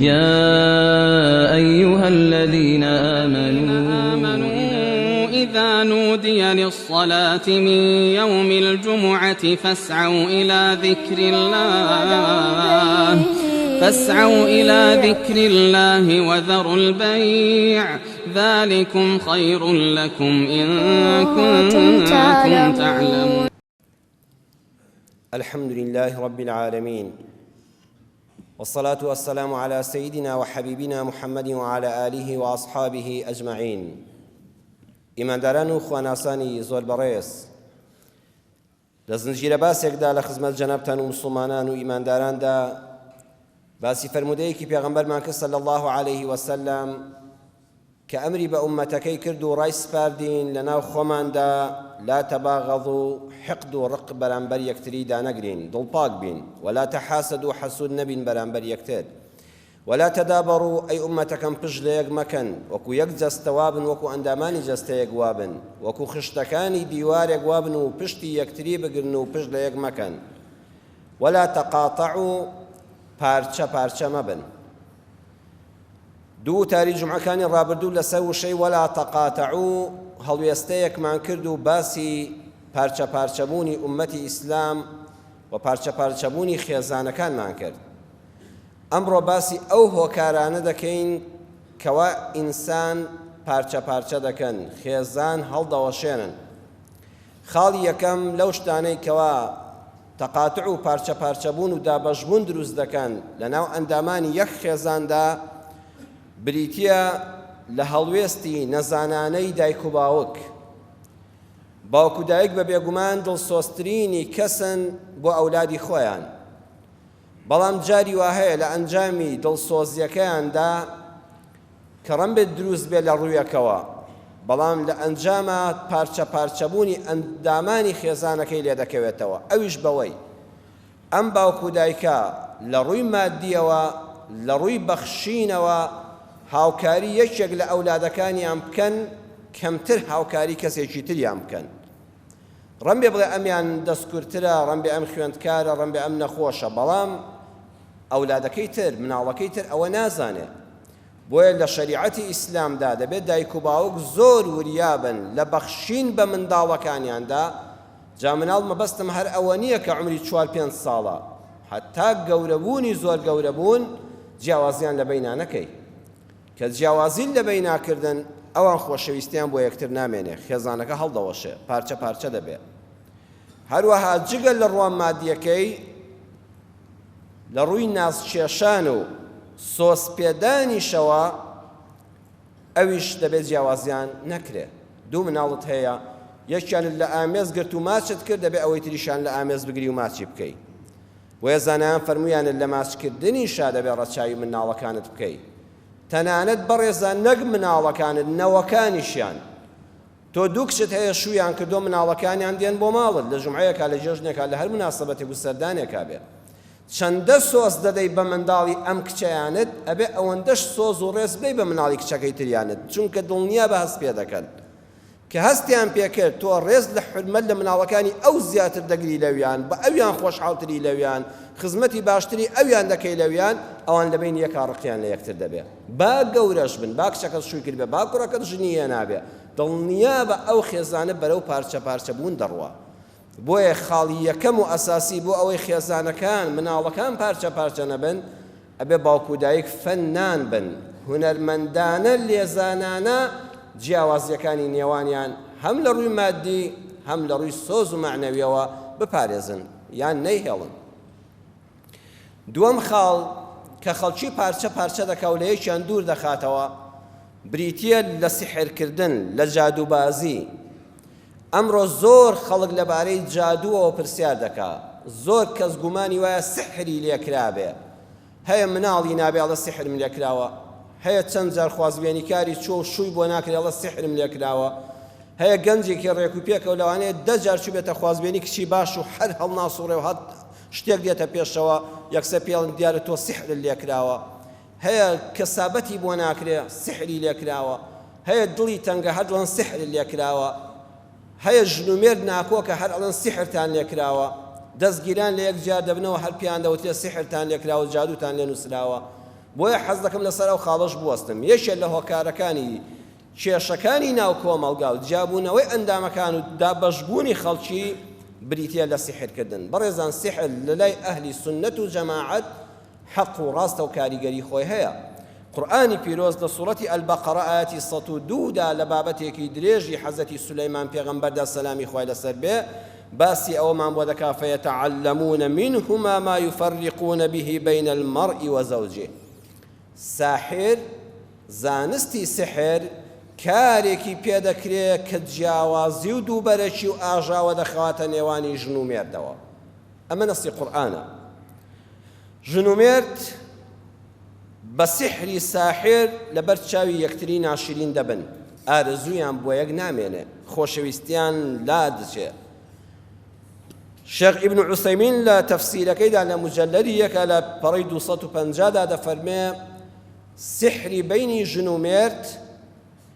يا أيها الذين آمنوا إذا نودي للصلاة من يوم الجمعة فاسعوا إلى ذكر الله فاسعوا إلى ذكر الله وذروا البيع ذلكم خير لكم إن كنتم تعلمون. الحمد لله رب العالمين والصلاة والسلام على سيدنا وحبيبنا محمد وعلى آله وأصحابه أجمعين. ئیمانداران و خواناسانی زۆر بەڕێز، لە زنجیرە باسێکدا لە خزمەت جەنابتان و مسلمانان و ئیمانداراندا باسی فەرموودەیەکی پێغەمبەرمان کرد صلی الله علیه وسلم کە ئەمری بە ئوممەتەکەی کرد و ڕایسپاردین لەناو خۆماندا لا تباغضوا حقد و ڕق بەرامبەر یەکتری دانەگرین، دڵپاک بین، ولا تحاسدوا حەسوود نەبین بەرامبەر یەکتر، ولا تدابروا ئەی ئوممەتەکەم پشت لە یەک مەکەن، وەکو یەک جەستە وابن وەکو ئەندامانی جەستەیەک وابن، وەکو خشتەکانی دیوارێک وابن و پشتی یەکتری بگرن و پشت لە یەک مەکەن، ولا تقاطعوا پارچە پارچە مەبن. دوو وتاری جومعەکانی ڕابردوو لەسەر وشەی ولا تقاطعوا هەڵوێستەیەکمان کرد و باسی پارچە پارچەبوونی ئوممەتی ئیسلام و پارچە پارچەبوونی خێزانەکانمان کرد. ئەمڕۆ باسی ئەو هۆکارانە دەکەین کەوا ئینسان پارچە پارچە دەکەن، خێزان هەڵدەوەشێنن. خاڵی یەکەم لەو شتانەی کەوا تەقاتع و پارچە پارچەبوون و دابەشبوون دروست دەکەن لەناو ئەندامانی یەک خێزاندا بریتییە لە هەڵوێستی نەزانانەی دایک و باوک. باوک و دایک بە بێگومان دڵسۆزترینی کەسن بۆ ئەولادی خۆیان، بەڵام جاری وا هەیە لە ئەنجامی دڵسۆزییەکەیاندا کە ڕەنبێت دروست بێت لە ڕوویەکەوە، بەڵام لە ئەنجاما پارچە پارچەبوونی ئەندامانی خێزانەکەی لێدەکەوێتەوە، ئەویش بەوەی ئەم باوک و دایکە لە ڕووی مادییەوە، لە ڕووی بەخشینەوە هاوکاری یەکێک لە ئەولادەکانیان بکەن کەمتر هاوکاری کەسێکی تریان بکەن. ڕەنبێ بڵێ ئەمیان دەستکورترە، ڕەنبێ ئەم خوێندکارە، ڕەنبێ ئەم نەخۆشە، بەڵام ئەولادەکەی تر، مناڵەکەی تر ئەوە نازانێ. بۆیە لە شەریعەتی ئیسلامدا دەبێت دایک و باوک زۆر وریا بن لە بەخشین بە منداڵەکانیاندا، جا مناڵ مەبەستم هەر ئەوە نییە کە عومری چوار پێنج ساڵە، هەتا گەورەبوونی زۆر گەورەبوون جیاوازیان لە بەینا نەکەی. کە جیاوازیت لە بەینا کردن ئەوان خۆشەویستیان بۆ یەکتر نامێنێ، خێزانەکە هەڵدەوەشێ، پارچە پارچە دەبێ. هەروەها جگە لە ڕووە مادییەکەی، لە ڕووی نازکێشان و سۆزپێدانیشەوە ئەویش دەبێت جیاوازیان نەکرێ. دوو مناڵت هەیە یەکیانت لە ئامێز گرت و ماچت کرد دەبێ ئەوەی تریشیان لە ئامێز بگری و ماچی بکەی. بۆیە زانایان فەرموویانە لە ماچکردنیشا دەبێ ڕەچاوی مناڵەکانت بکەی. تەنانەت بەڕێزان نەک مناڵەکانت نەوەکانیشیان. تۆ دوو کچت هەیە شوویان کردووە مناڵەکانیان دێن بۆ ماڵت لە جومعەیەکا لە جێژنێکا لە هەر موناسەبەتێک و سەردانێکا بێ چەندە سۆز دەدەی بە منداڵی ئەم کچەیانت ئەبێ ئەوەندەش سۆز و ڕێز بدەی بە مناڵی کچەکەی تریانت چونکە دڵنیا بە هەست پێ دەکەن کە هەستیان پێکرد تۆ ڕێز لە حورمەت لە مناڵەکانی ئەو زیاتر دەگری لەویان بە ئەویان خۆشحاڵتری لەویان خزمەتی باشتری ئەویان دەکەی لەویان ئەوان لە بەینی یەکا ڕقیان لە یەکتر دەبێ با گەورەش بن، با کچەکەت شووی کردبێ، با کوڕەکەت ژنی هێنابێ، دڵنیابە ئەو خێزانە بەرەو پارچە پارچە بوون دەڕوا. بۆیە خاڵی یەکەم و ئەساسی بۆ ئەوەی خێزانەکان، مناڵەکان پارچە پارچە نەبن، ئەبێ باوک و دایک فەننان بن، هونەرمەندانە، لێزانانە جیاوازییەکانی نێوانیان هەم لە ڕووی مادی، هەم لە ڕووی سۆز و مەعنەوییەوە بپارێزن یان نەیهێڵن. دووەم خاڵ کە خەڵکی پارچە پارچە دەکا و لە یەکیان دوور دەخاتەوە بریتییە لە سیحرکردن، لە جادووبازی. ئەمڕۆ زۆر خەڵک لەبارەی جادووەوە پرسیار دەکا، زۆر کەس گومانی وایە سیحری لێ کرابێ. هەیە مناڵی نابێ ئەڵێ سیحرم لێ کراوە، هەیە چەند جار خوازبێنیکاری چووە و شووی بۆ ناکرێ ئەڵێ سیحرم لێ کراوە، هەیە گەنجێکی ڕێک و پێکە و لەوانەیە دە جار چووبێتە خوازبێنی کچی باش و هەر هەڵناسوڕێ و هەر شتێک دێتە پێشەوە یەکسەر پێڵن دیارە تۆ سیحرت لێکراوە. هەیە کەسابەتی بۆ ناکرێ سیحری لێکراوە. هەیە دڵی تەنگە هەر دڵن سیحرت لێکراوە. هەیە ژن و مێرد ناکۆکە هەر ئەڵێن سیحرتان لێکراوە. دەستگیران لە یەک جیا دەبنەوە هەر پێیان دەوترێ سیحرتان لێکراوە جادووتان لێ نووسراوە. بۆیە حەز دەکەم لەسەر ئەو خاڵەش بوەستم یەکێ لە هۆکارەکانی کێشەکانی ناو کۆمەڵگا و جیابوونەوەی ئەندامەکان و دابەشبوونی خەڵکی بریتییە لە سیحرکردن. بەڕێزان سیحر لەلای ئەهلی سوننەت و جەماعەت حەق و ڕاستە و کاریگەری خۆی هەیە. قورئانی پیرۆز لە سوڕەتی البقرە ئایەتی 102 دا لە بابەتێکی درێژی حەزرەتی سولەیمان پێغەمبەردا سەلامی خوای لەسەر بێ باسی ئەوەمان بۆ دەکا فیتعلمون منهما ما یفرقون به بین المرء وزوجه ساحر، زانستی سحر کارێکی پێ دەکرێ کە جیاوازی و دووبەرەکی و ئاژاوە دەخاتە نێوانی ژن و مێردەوە. ئەمە نەسی قورئانە. ژن و مێرد بە سحری ساحر لەبەر چاوی یەکتری ناشرین دەبن، ئارەزوویان بۆ یەک نامێنێ، خۆشەویستیان لادچێ. شێخ ئیبن عوسەیمین لە تەفسیرەکەیدا لە مجەلەدی یەکە لە پەڕەی 250 دا دەفەرمێ سحری بەینی ژن و مێرد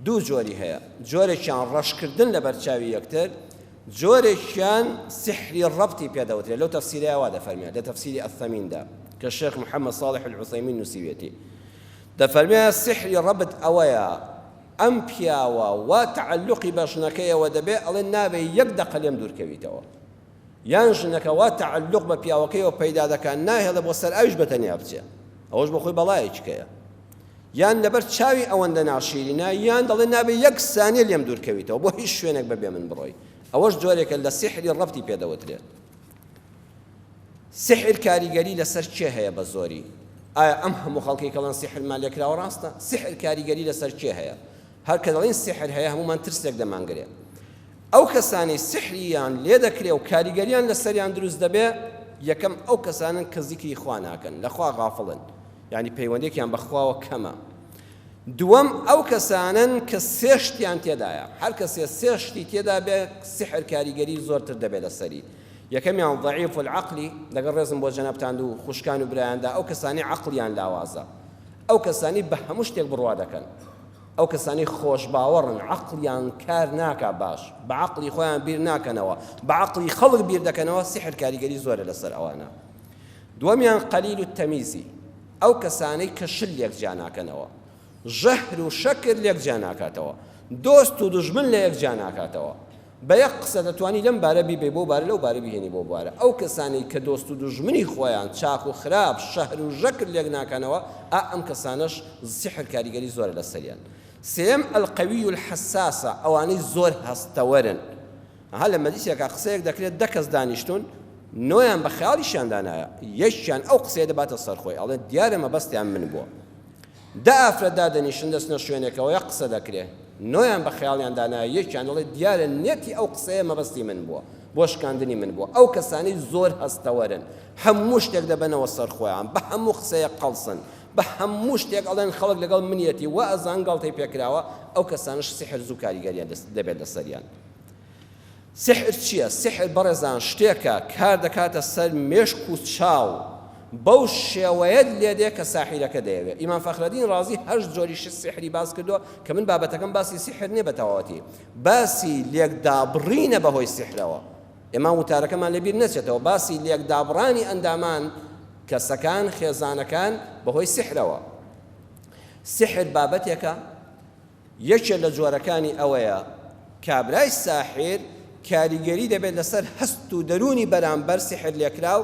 دوو جۆری هەیە جۆرێکیان ڕەشکردن لە بەرچاوی یەکتر جۆرێکیان سحری ڕەبتی پێدەوترێت لەو تەفسیرەیە وا دەفەرمێ لە تەفسیری ئەثەمیندا کە شێخ محەممەد صاڵح العوسەیمین نووسیوێتی دەفەرمێ سحری ڕەبت ئەوەیە ئەم پیاوە وا تەعەلوقی بە ژنەکەیەوە دەبێ ئەڵێ نابێ یەک دەقە لێم دوور کەویتەوە یان ژنەکە وا تەعەلوق بە پیاوەکەیەوە پەیدا دەکا ناهێڵێ بۆ سەر ئاویش بە تەنیا بچێ ئەوەش بۆ خۆی بەڵایەکی کەیە یان لەبەر چاوی ئەوەندە ناشیرینە یان دەڵێ نابێ یەک سانیە لێم دوور کەویتەوە بۆ هیچ شوێنێک بەبێ من بڕۆی ئەوەش جۆرێکە لە سیحری ڕەبتی پێدەوترێت سیحر کاریگەری لەسەر کێ هەیە بە زۆری؟ ئایا ئەم هەموو خەڵکەی کەڵێن سیحرمان لێکراوە ڕاستە؟ سیحر کاریگەری لەسەر کێ هەیە؟ هەر کە دەڵێن سیحر هەیە هەموومان ترسێک دەمانگرێ. ئەو کەسانەی سیحریان لێ دەکرێ و کاریگەریان لەسەریان دروست دەبێ یەکەم ئەو کەسانن کە زیکری خوا ناکەن، لە خوا غافڵن، یانی پەیوەندێکیان بە خواوە کەمە. دووەم ئەو کەسانەن کە سێ شتیان تێدایە، هەر کەسێ سێ شتی تێدا بێ سیحر کاریگەری زۆرتر دەبێ لەسەری. یەکەمیان ضعیف العقلی، لەگەڵ ڕێزم بۆ جەنابتان و خوشکان و برایاندا ئەو کەسانەی عەقڵیان لاوازە، ئەو کەسانەی بە هەموو شتێک بڕوا دەکەن، ئەو کەسانەی خۆشباوەڕن، عەقڵیان کار ناکا باش، بە عەقڵی خۆیان بیر ناکەنەوە، بە عەقڵی خەڵک بیر دەکەنەوە، سیحر کاریگەری زۆرە لەسەر ئەوانە. دووەمیان قلیل التمیزی، ئەو کەسانەی کە شل لێک جیا ناکەنەوە، ژەهر و شەکر لێک جیا ناکاتەوە، دۆست و دوژمن لە یەک جیا ناکاتەوە، بە یەک قسە دەتوانی لەم بارە بیبەی بۆ بارە لەو بارە بیهێنی بۆ بارە ئەو کەسانەی کە دۆست و دوژمنی خۆیان چاک و خراپ شەهر و ژەکر لێک ناکەنەوە ئا ئەم کەسانەش سیحر کاریگەری زۆرە لەسەریان سێیەم القوی الحساسە ئەوانەی زۆر هەستەوەرن ها لە مەجلیسێکا قسەیەک دەکرێت دە کەس دانیشتون نۆیان بە خەیاڵیشیان دانایە یەکیان ئەو قسەیە دەباتە سەر خۆی ئەڵێ دیارە مەبەستیان من بووە دە ئافرەت دادەنیشن دەچنە شوێنێکەوە یەک قسە دەکرێ نۆیان بە خەیاڵیان دانایە یەکیان دەڵێ دیارە نێتی ئەو قسەیە مەبەستی من بووە بۆ شکاندنی من بووە ئەو کەسانەی زۆر هەستەوەرن هەموو شتێک دەبەنەوە سەر خۆیان بە هەموو قسەیەک قەڵسن بە هەموو شتێک ئەڵێن خەڵک لەگەڵ منیەتی وا ئەزان گاڵتەی پێکراوە ئەو کەسانەش سحر زوو کاریگەریان دەبێت لەسەریان. سیحر چییە؟ سیحر بەڕێزان شتێکە کار دەکاتە سەر مێشک و چاو بەو شێوەیەت لێ دێ کە ساحیرەکە دەیەوێ. ئیمام فەخرەدین ڕازی هەشت جۆری سیحری باس کردووە کە من بابەتەکەم باسی سیحر نییە بە تەواوەتی باسی لێکدابڕینە بەهۆی سیحرەوە. ئێمە وتارەکەمان لەبیر نەچێتەوە باسی لێکدابڕانی ئەندامان کەسەکان خێزانەکان بەهۆی سیحرەوە. سیحر بابەتێکە یەکێ لە جۆرەکانی ئەوەیە کابرای ساحیر کاریگەری دەبێت لەسەر هەست و دەروونی بەرامبەر سیحر لێکراو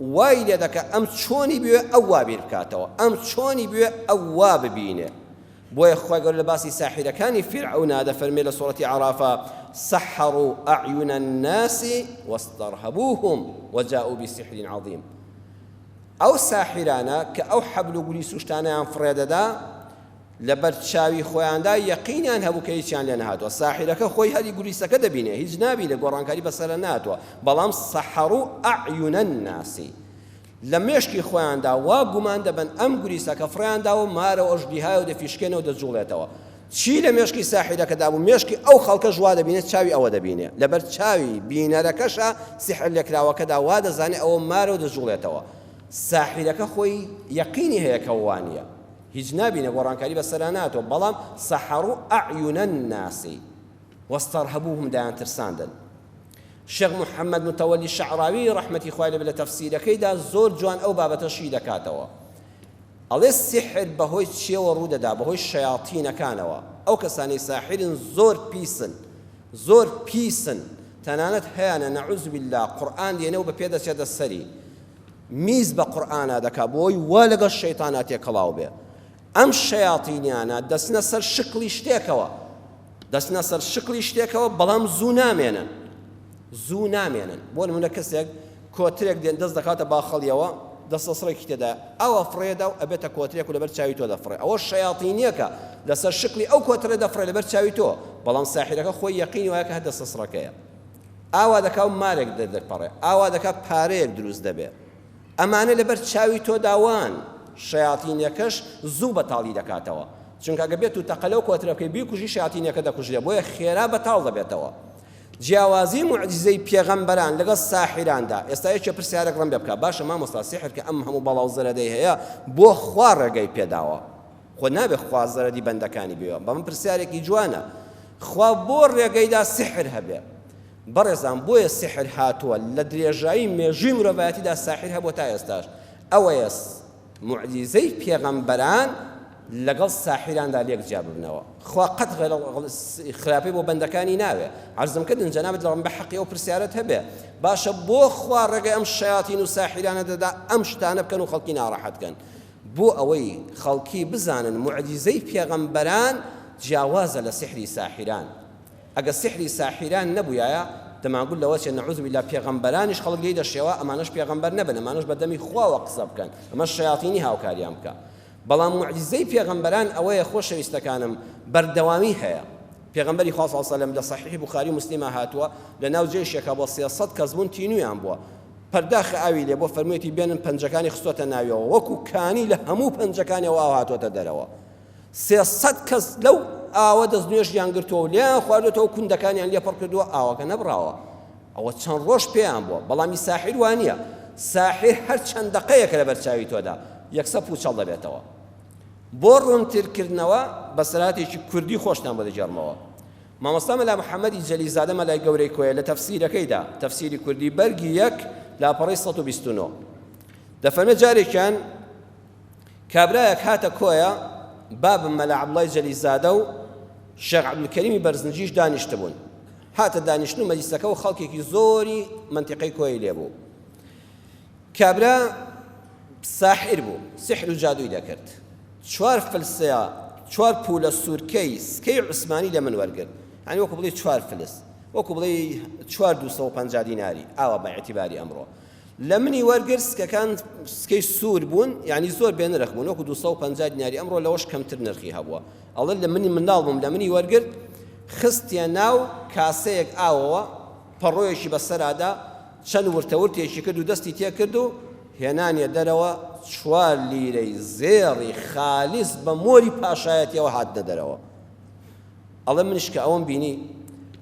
وای لێ دەکا ئەم چۆنی بوێ ئەو وا بیر بکاتەوە ئەم چۆنی بوێ ئەو وا ببینێ بۆیە خوای گەورە لە باسی ساحیرەکانی فیرعەونا دەفەرمێ لە سوڕەتی عەرافا سحروا اعین الناس واسترهبوهم وجاءوا بسحر عظیم ئەو ساحیرانە کە ئەو حەبل و گوریس و شتانەیان فڕێ دەدا لەبەر چاوی خۆیاندا یەقینیان هەبوو کە هیچیان لێ نەهاتووە، ساحیرەکە خۆی هەری گوریسەکە دەبینێ هیچ نابینێ گۆڕانکاری بەسەرا نەهاتووە، بەڵام سحروا اعین الناس لە مێشکی خۆیاندا وا گومان دەبەن ئەم گوریسە کە فڕێیان داوە مارە و ئەژدیهایە و دەفیشکێنەوە دەجوڵێتەوە. چی لە مێشکی ساحیرەکەدا بوو مێشکی ئەو خەڵکەش وا دەبینێت چاوی ئەوە دەبینێ لەبەر چاوی بینەرەکەشە سیحر لێکراوەکەدا وا دەزانێ ئەوە مارە و دەجوڵێتەوە ساحیرەکە خۆی یەقینی هەیە کە وانییە. هیچ نابینێ گۆڕانکاری بەسەرا ناتوە بەڵام سحروا اعین الناس واسترهبوهم دایان ترساندن شێخ محمد متولی شەعراوی ڕەحمەتی خوای لێبێ لە تەفسیرەکەیدا زۆر جوان ئەو بابەتە شی دەکاتەوە. ئەڵێ سیحر بەهۆی چیەوە ڕوودەدا بەهۆی شەیاتینەکانەوە ئەو کەسانەی ساحرن زۆر پیسن زۆر پیسن تەنانەت هەیانە نعوذ باللە قورئان دێنێ و بە پێ دەچێتە سەری میز بە قورئانا دەکا بۆی وا لەگەڵ شەیتانا تێکەڵاو بێ ئەم شەیاتینیانە دەچنە سەر شکڵی شتێکەوە دەچنە سەر شکڵی شتێکەوە بەڵام زوو نامێنن زوو نامێنن بۆ نمونە کەسێک کۆترێک دێن دەست دەکاتە باخەڵیەوە دەستەسڕێکی تێدا ئەوە فڕێدا و ئەبێتە کۆترێک و لەبەر چاوی تۆ دەفڕێ ئەوە شەیاتینیەکە لەسەر شکلی ئەو کۆترە دەفڕێ لەبەر چاوی تۆ بەڵام ساحیرەکە خۆی یەقینی وایە کە هەر دەستەسڕەکەیە ئاوا دەکا و مارێک دەردەپەڕێ ئاوا دەکا پارەیەک دروست دەبێ ئەمانە لەبەر چاوی تۆدا وان، شەیاتینەکەش زوو بەتاڵی دەکاتەوە، چونکە ئەگەر بێت و تەقە لەو کۆترە بکەی بیکوژی شەیاتینەکە دەکوژرێ، بۆیە خێرا بەتاڵ دەبێتەوە. جیاوازی موعجیزەی پێغەمبەران لەگەڵ ساحیراندا، ئێستا یەکێ پرسیارێک ڕەنگە بکا، باشە مامۆستا سیحر کە ئەم هەموو بەڵا و زەرەدەی هەیە بۆ خوا ڕێگەی پێداوە؟ خۆ نابێ خوا زەرەدی بەندەکانی بێ؟ بەمە پرسیارێکی جوانە، خوا بۆ ڕێگەیدا سیحر هەبێ؟ بەڕێزان بۆیە سیحر هاتووە لە درێژایی مێژووی مرۆڤایەتیدا ساحیر هەبووە تا ئێستاش ئەوەیە موعجیزەی پێغەمبەران لەگەڵ ساحیراندا لێک جیا ببنەوە خوا قەت خراپەی بۆ بەندەکانی ناوێ عەرزم کردن جەنابت لەڕم بە حەقی ئەو پرسیارەت هەبێ باشە بۆ خوا ڕێگەی ئەم شەیاتین و ساحیرانە دەدا ئەم شتانە بکەن و خەڵکی ناڕەحەت کەن بۆ ئەوەی خەڵکی بزانن موعجیزەی پێغەمبەران جیاوازە لە سحری ساحیران ئەگەر سیحری ساحیران نەبویایە دەمانگوت لەوە چێ نعوذ باللە پێغەمبەرانیش خەڵک لێی دەشێوا ئەمانەش پێغەمبەر نەبن ئەمانەش بە دەمی خواوە قسە بکەن ئەمەش شەیاتینی هاوکاریان بکە بەڵام موعجیزەی پێغەمبەران ئەوەیە خۆشەویستەکانم بەردەوامی هەیە پێغەمبەری خوا صلی الله علیه و لە صحیح بخاری و مسلمە هاتووە لە ناو جێشێکا بۆ 300 کەس بوون تینویان بووە پەرداخە ئاوی لێ بۆ فەرموویەتی بێنن پەنجەکانی خستۆتە ناویەوە وەکو کانی لە هەموو پەنجەکانیەوە ئاو هاتۆتە دەرەوە 300 کەس لەو ئاوە دەستنوێژیان گرتووە و لێیان خواردوێتەوە و کوندەکانیان لێ پڕ کردووە ئاوەکە نەبڕاوە ئەوە چەند ڕۆژ پێیان بووە بەڵامی ساحیر وانییە ساحیر هەر چەند دەقەیەکە لەبەر چاوی تۆدا یەکسەر پوچەڵ دەبێتەوە بۆ ڕوونترکردنەوە بەسەرهاتێکی کوردی خۆشتان بۆ دەگێڕمەوە مامۆستا مەلا محەممەدی جەلیزادە مەلای گەورەی کۆیە لە تەفسیرەکەیدا تەفسیری کوردی بەرگی یەک لاپەڕەی 129 دەفەرمێ جارێکیان کابرایەک هاتە کۆیە، بابم مەلا عەبدوڵای جەلیزادە و شێخ عەبدولکەریمی بەرزنجیش دانیشتبوون. هاتە دانیشتن و مەجلیسەکە و خەڵکێکی زۆری مەنتیقەی کۆیەی لێ بوو. کابرا ساحیر بوو، سیحر و جادووی دەکرد. چوار فلسە، چوار پوولە سوورکەی سکەی عوسمانی لە من وەرگرت. یانی وەکو بڵێی چوار فلس، وەکو بڵێی چوار 250 دیناری، ئاوا بە ئیعتیباری ئەمڕۆ. لە منی وەرگرت سکەکان سکەی سوور بوون یعنی زۆر بێ نرخ بوون وەکو 250 دیناری ئەمڕۆ لەوەش کەمتر نرخی هەبووە ئەڵێ لە منی منداڵ بووم لە منی وەرگرت خستیە ناو کاسەیەک ئاوەوە پەڕۆیەکی بەسەرادا چەند ورتەورتێکی کرد و دەستی تێکرد و هێنانیە دەرەوە چوار لیرەی زێڕی خالیس بە مۆری پاشایەتیەوە هاتنە دەرەوە ئەڵێ منیش کە ئەوەم بینی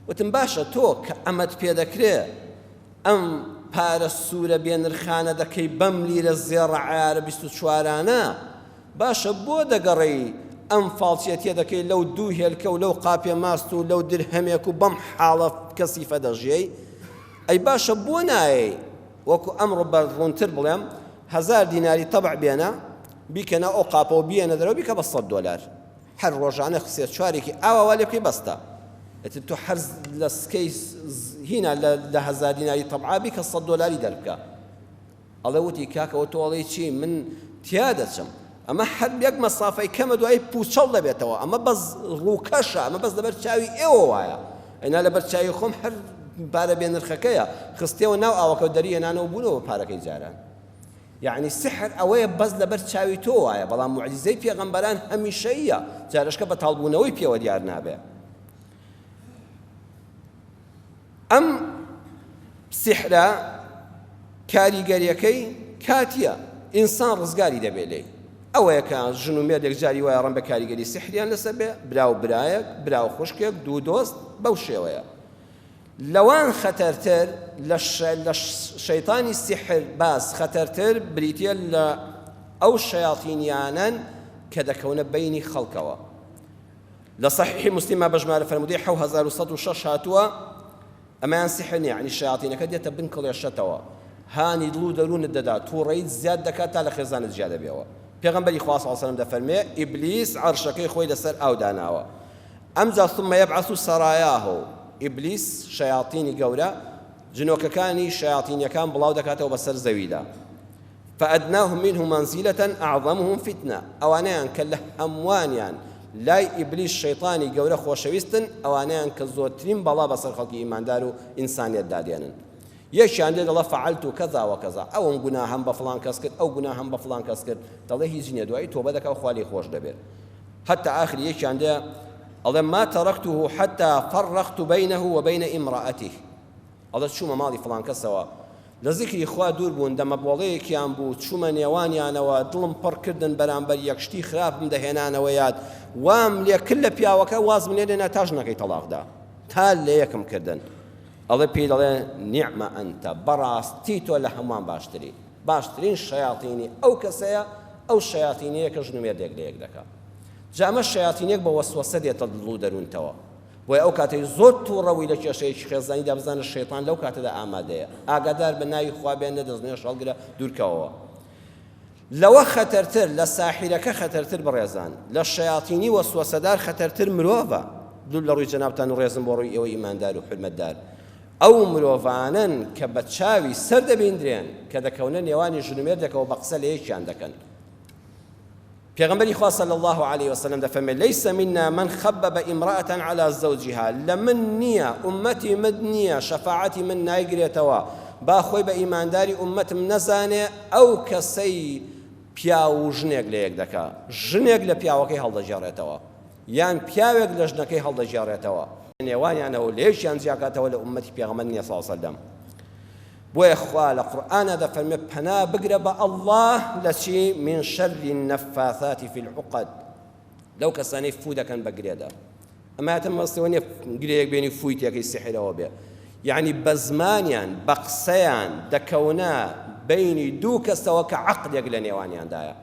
وتم باشە تۆ کە ئەمەت پێ دەکرێ ئەم پارە سوورە بێ نرخانە دەکەی بەم لیرە زێڕە عەیارە 24 انە، باشە بۆ دەگەڕێی ئەم فاڵچێتیە دەکەی لەو دوو هێلکە و لەو قاپێ ماست و لەو درهەمێک و بەم حاڵە کەسیفە دەژیێی؟ ئەی باشە بۆ نایەی وەکو ئەمڕۆ بە ڕوونتر بڵێم هەزار دیناری تەبع بێنە بیکە ناو ئەو قاپەوە بیەنە دەرەوە بیکە بە سەد دۆلار هەر ڕۆژانە سێ چوارێکی ئاوا وا لێ بکەی بەستە ئیتر تۆ هەر لە سکەی هینا لە هەزار دیناری تەبعا بیکە سەد دۆلاری دەربکە ئەڵێ وتی کاکەوە تۆ ئەڵێی چی من تیا دەچم ئەمە هەر یەک مەسافەی کەمە دوایی پوچەڵ دەبێتەوە ئەمە بەس ڕووکەشە ئەمە بەس لەبەر چاوی ئێوە وایە ئەینا لەبەر چاوی خۆم هەر پارە بێ نرخەکەیە خستیەوە ناو ئاوەکە دەری هێنانەوە بوونەوە پارەکەی جاران یەعنی سحر ئەوەیە بەس لەبەر چاوی تۆ وایە بەڵام موعجیزەی پێغەمبەران هەمیشەییە جارەشکە بەتاڵ بوونەوەی پێوە دیار نابێ ئەم سحرە کاریگەریەکەی کاتیە ئینسان ڕزگاری دەبێ لێی ئەوەیە کە ژن و مێردێک جاری وایە ڕەنگە کاریگەری سحریان لەسەر بێ برا و برایەک برا و خوشکێک دوو دۆست بەو شێوەیە لەوان خەتەرتر لە شەیتانی سیحر باز خەتەرتر بریتیە لە ئەو شەیاتینیانەن کە دەکەونە بەینی خەڵکەوە. لە صحیحی مسلمە بە ژمارە فەرموودەی 7106 هاتووە ئەمەیان سیحر نییە یعنی شەیاتینەکە دێتە بن کڵێشەتەوە هانی دڵ و دەروونت دەدا تووڕەیت زیاد دەکات تا لە خێزانت جیا دەبێەوە. پێغەمبەری خوا صلی اللە علیه و سلم دەفەرمێ ئیبلیس عەرشەکەی خۆی لەسەر ئاو داناوە ئەمجا ثم یبعث سرایاه ئیبلیس شەیاطینی گەورە جنۆکەکانی شەیاطینەکان بڵاو دەکاتەوە بەسەر زەویدا فأدناهم منه منزلة أعظمهم فتنة ئەوانەیان کە لە هەمووانیان لای ئیبلیس شەیطانی گەورە خۆشەویستن ئەوانەیان کە زۆرترین بەڵا بەسەر خەڵکی ئیماندار و ئینسانیەتدا دێنن یەکیان دێ دەڵێ فعلت کذا وکذا ئەوم گوناهەم بە فڵان کەس کرد ئەو گوناهەم بە فڵان کەس کرد دەڵێ هیچ نییە دوایی تۆبە دەکا و خوا لێی خۆش دەبێت حتى آخر یەکیان دێ ئەڵێ ما تركته حتى فرقت بينه وبين امرأته ئەڵێ چوومە ماڵی فڵان کەسەوە لە زیکری خوا دوور بوون دەمەبۆڵەیەکیان بوو چوومە نێوانیانەوە دڵم پڕ کردن بەرامبەر یەک شتی خراپم دەهێنانەوە یاد وام لێ کرد لە پیاوەکە وازم لێ لێنا تا ژنەکەی تەڵاقدا تا لە یەکم کردن ئەڵێ پێی دەڵێ نعم انت بەڕاستی تۆ لە هەمووان باشتری باشترین شەیاتینی ئەو کەسەیە ئەو شەیاتینەیە کە ژن و مێردێک لە یەک دەکا جا ئەمە شەیاتینێک بە وەسوەسە دێتە دڵ و دەروونتەوە بۆیە ئەو کاتەی زۆر تووڕەوی لە کێشەیەکی خێزانیدا بزانە شەیتان لەو کاتەدا ئامادەیە ئاگادار بە ناوی خوا بێنە دەستنوێژ هەڵگرە دوورکەوەوە لەوە خەتەرتر لە ساحیرەکە خەتەرتر بەڕێزان لە شەیاتینی وەسوەسەدار خەتەرتر مرۆڤە دوور لە ڕووی جەنابتان و ڕێزم بۆ ڕووی ئێوەی ئیماندار و حورمەتدار ئەو مرۆڤانەن کە بە چاوی سەر دەبیندرێن کە دەکەونە نێوانی ژن و مێردێکەوە بە قسە لە یەکیان دەکەن پێغەمبەری خوا صلی اللە علیه وسلم دەفەرمێ ليس منا من خبب امرأة على زوجها لە من نییە ئومەتی من نییە شەفاعەتی من نایگرێتەوە با خۆی بە ئیمانداری ئومەتم نەزانێ ئەو کەسەی پیاو و ژنێک لە یەک دەکا ژنێک لە پیاوەکەی هەڵدەگێڕێتەوە یان پیاوێک لە ژنەکەی هەڵدەگێڕێتەوە نێوانیانەوە لە یەکیان جیاکاتەوە لە ئومەتی پێغەمبەر نییە صلی اللە علیه وسلم بۆیە خوا لە قورئانا دەفەرمێ پەنا بگرە بە اللە لە چی من شر النفاثات فی العقد لەو کەسانەی فوو دەکەن بە گرێدا ئەمە هاتە مەبەستەوە نییە گرێیەک بێنی فووی تێکەی سحرەوە بێ یعنی بە زمانیان بە قسەیان دەکەونە بینی دوو کەسەوە کە عەقدێک لە نێوانیاندایە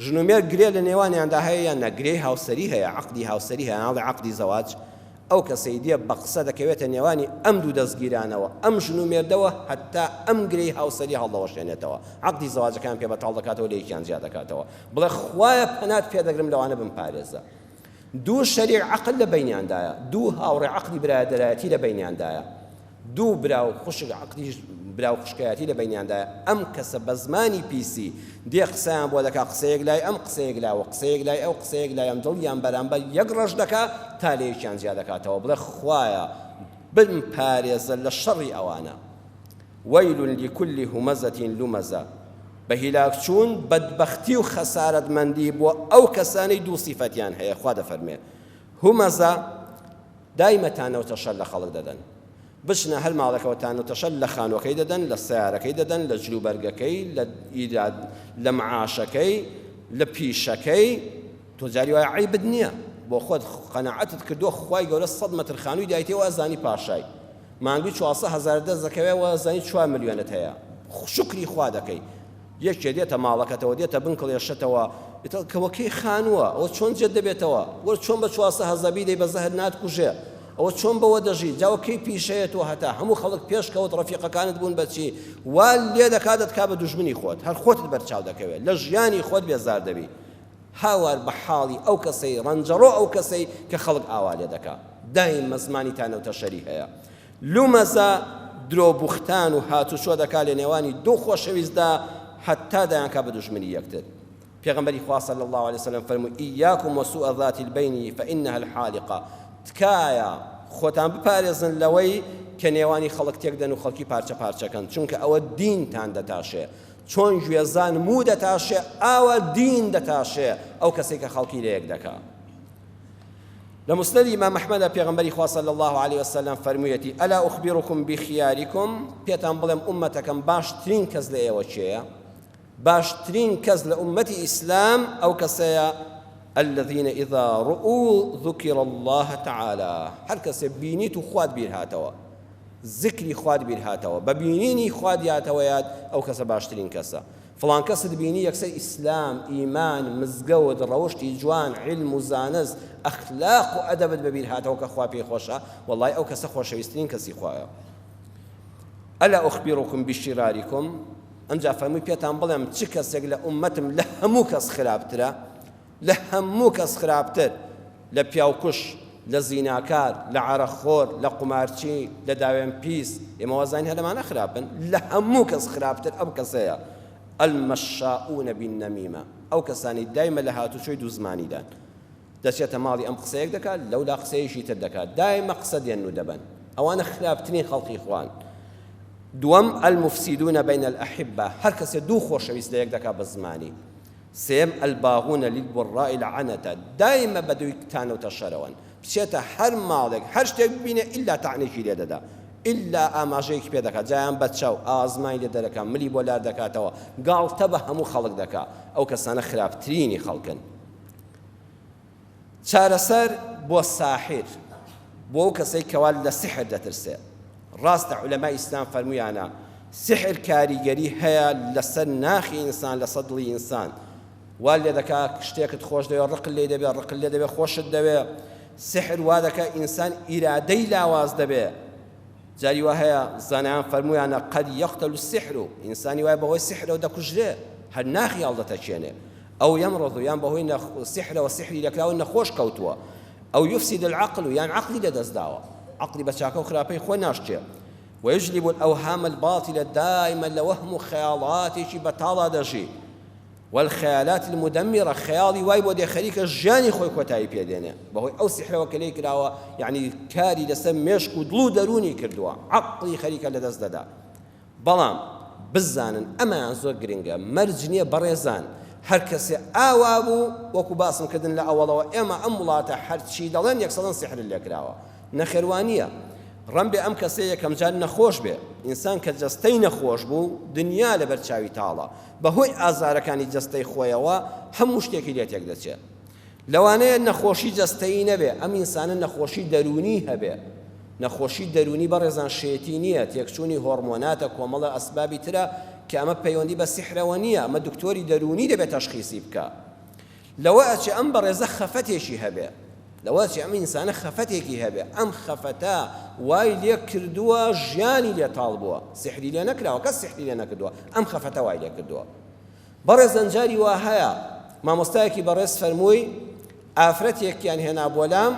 ژن و مێرد گرێ لە نێوانیاندا هەیە یان نا؟ گرێی هاوسەری هەیە، عەقدی هاوسەری هەیە، ناڵێ عەقدی زەواج، ئەو کەسەی دێ بە قسە دەکەوێتە نێوانی ئەم دوو دەستگیرانەوە، ئەم ژن و مێردەوە هەتا ئەم گرێی هاوسەری هەڵدەوەشێنێتەوە، عەقدی زەواجەکەیان پێ بەتاڵ دەکاتەوە لە یەکیان جیا دەکاتەوە، بڵێ خوایە پەنات پێ دەگرم لەوانە بمپارێزە. دوو شەریک عەقد لە بەینیاندایە، دوو هاوڕێ عەقدی برادەرایەتی لە بەینیاندایە. دوو برا و خوشک عەقدی برا و خوشکایەتی لە بەینیاندایە، ئەم کەسە بە زمانی پیسی دێ قسەیان بۆ دەکا، قسەیەک لای ئەم قسەیەک لاوە، قسەیەک لای ئەو قسەیەک لای ئەم، دڵیان بەرامبەر یەک ڕەش دەکا تا لە یەکیان جیا دەکاتەوە، بڵێ خوایە بمپارێزە لە شەڕی ئەوانە. ویل لکل همزە لمزە، بە هیلاک چوون بەدبەختی و خەسارەتمەندی بۆ ئەو کەسانەی دوو سیفەتیان هەیە، خوا دەفەرموێ، همزە، دایمە تانە و تەشەر لە خەڵک دەدەن. بچنە هەر ماڵێکەوە تانە و تەشەر لە خانووەکەی دەدەن، لە سەیارەکەی دەدەن، لە جلوبەرگەکەی، لە ئیراد، لە معاشەکەی، لە پیشەکەی. تۆ جاری وایە عەیبت نییە بۆ خۆت قەناعەتت کردووە خوای گەورە سەد مەتر خانووی دایتێ و ئەزانی پاشای. مانگی چوارسەد هەزارت دەست دەکەوێ و ئەزانی چوار ملیۆنت هەیە. شوکری خوا دەکەی. یەکێ دێتە ماڵەکەتەوە دێتە بن کڵێشەتەوە ئیتر کەوە کەی خانووە ئەوە چۆن جێت دەبێتەوە وەر چۆن بە چواسە هەزەبی دەی بە زەهر ناتکوژێ ئەوە چۆن بەوە دەژی جاوە کەی پیشەیە تۆ هەتا هەموو خەڵک پێش کەوت ڕەفیقەکانت بوون بەچی وا لێ دەکات دەتکا بە دوژمنی خۆت هەر خۆتت بەرچاو دەکەوێت لە ژیانی خۆت بێزار دەبی هاوار بە حاڵی ئەو کەسەی ڕەنجەڕۆ ئەو کەسەی کە خەڵک ئاوا لێ دەکا دایم مەزمانی تانە و تەشەری هەیە لومەزە درۆ بوختان و هاتوچۆ دەکا لە نێوانی دوو خۆشەویستدا هەتا دەیانکا بە دوژمنی یەکتر. پێغەمبەری خوا صلی اللە علیە وسلم فەرمووی، ایاکم وسوء ذات البین فانها الحالقە، تکایە خۆتان بپارێزن لەوەی کە نێوانی خەڵک تێکدەن و خەڵکی پارچە پارچەکەن، چونکە ئەوە دینتان دەتاشێ، چۆن گوێزان موو دەتاشێ ئاوا دین دەتاشێ ئەو کەسەی کە خەڵکی لەیەک دەکا. لە مسندی ئیمام ئەحمەدا پێغەمبەری خوا صلی اللە علیه وسلم فەرموویەتی الا اخبرکم بخیارکم پێتان بڵێم ئوممەتەکەم باشترین کەس لە ئێوە کێیە باشترین کەس لە ئوممەتی ئیسلام ئەو کەسەیە الذين إذا رؤوا ذكر الله تعالى هەر کەسێ بینیت و خوات بیر هاتەوە زکری خوات بیر هاتەوە بە بینینی خوات یاتەوە یاد ئەو کەسە باشترین کەسە فڵان کەست بینی یەکسەر ئیسلام، ئیمان، مزگەوت، ڕەوشتی جوان، عیلم و زانست، ئەخلاق و ئەدەبت بەبیر هاتەوە کە خوا پێی خۆشە، وەڵای ئەو کەسە خۆشەویسترین کەسی خوایە. الا اخبرکم بشرارکم؟ ئەمجا فەرمووی پێتان بڵێم چ کەسێک لە ئوممەتم لە هەموو کەس خراپترە؟ لە هەموو کەس خراپتر، لە پیاوکوژ، لە زیناکار، لە عەرەقخۆر، لە قومارچی، لە داوێن پیس، ئێمە وازانین هەر لەمانە خراپن، لە هەموو کەس خراپتر ئەم کەسەیە، المشاؤون بالنمیمە، ئەو کەسانەی دایمە لە هاتوچۆی دوو زمانیدان، دەچێتە ماڵی ئەم قسەیەک دەکات، لەولا قسەیەکی تر دەکات، دایمە قسە دێنن و دەبەن، ئەوانە خراپترین خەڵقی خوان. دووەم، المفسدون بین الاحبە، هەر کەسێ دوو خۆشەویست لە یەک دەکات بە زمانی. سێیەم، الباغون للبراء العنتە، دایمە بەدووی تانە و تەشەرەوەن، بچێتە هەر ماڵێک هەر شتێک ببینێ ئیلا تەعنێکی لێ دەدا، ئیلا ئاماژەیەکی پێ دەکات، جا یان بە چاو ئازمانی لێ دەرەکا، ملی بۆ لار دەکاتەوە، گاڵتە بە هەموو خەڵک دەکا، ئەو کەسانە خراپترینی خەڵکن. چارەسەر بۆ ساحیر، بۆ ئەو کەسەی کەوا لە سیحر دەترسێ، ڕاستە عولەمای ئیسلام فەرموویانە سیحر کاریگەری هەیە لەسەر ناخی ئینسان لەسەر دڵی ئینسان وا لێ دەکا شتێکت خۆش دەوێ ڕقت لێ دەبێ ڕقت لێ دەبێ خۆشت دەوێ سیحر وا دەکا ئینسان ئیرادەی لاواز دەبێ جاری وا هەیە زانایان فەرموویانە قد یقتل السحر ئینسانی وای بەهۆی سیحرەوە دەکوژرێ هەر ناخی هەڵدەتەکێنێ ئەو یمرض یان بەهۆی سیحرەوە سیحری لێکراوە نەخۆش کەوتووە ئەو یفسد العقل یان عەقلی لەدەست داوە عەقلی بە چاکە و خراپەی خۆی ناشچێ ويجلب الأوهام الباطلة دائما لە وەهم و خەیاڵاتێکی بەتاڵا دەژی والخیالات المدمرە خەیاڵی وای بۆ دێ خەریکە ژیانی خۆی کۆتایی پێ دێنێ بەهۆی ئەو سیحرەوە کە لێی کراوە یعنی کاری لەسەر مێشک و دڵ و دەروونی کردووە عەقڵی خەریکە لەدەست دەدا بەڵام بزانن ئەمەیان زۆر گرنگە مەرج نییە بەڕێزان هەر کەسێ ئاوا بوو وەکو باسم کردن لە ئەوەڵەوە ئێمە ئەم وڵاتە هەرچی دەڵێن یەکسەدەن سیحر لێکراوە نەخێر وانییە ڕەنبێ ئەم کەسە یەکەم جار نەخۆش بێ ئینسان کە جەستەی نەخۆش بوو دنیا لەبەر چاوی تاڵە بەهۆی ئازارەکانی جەستەی خۆیەوە هەموو شتێکی لێ تێک دەچێ لەوانەیە نەخۆشی جەستەیی نەبێ، ئەم ئینسانە نەخۆشی دەروونی هەبێ. نەخۆشی دەروونی بەڕێزان شێتی نییە، تێکچوونی هۆڕمۆناتە، کۆمەڵە ئەسبابی ترە کە ئەمە پەیوەندی بە سیحرەوە نییە، ئەمە دکتۆری دەروونی دەبێ تەشخیسی بکا. لەوە ئەچێ ئەم بەڕێزە خەفەتێکی هەبێ. لەوە ئەچێ ئەم ئینسانە خەفەتێکی هەبێ. ئەم خەفەتە وای لێ کردووە ژیانی لێ تاڵ بووە. سیحری لێ نەکراوە، کەس سیحری لێ نەکردووە، ئەم خەفەتە وای لێ کردووە. بەڕێزان جاری وا هەیە مامۆستایەکی بەڕێز فەرمووی ئافرەتێکیان هێنا بۆ لام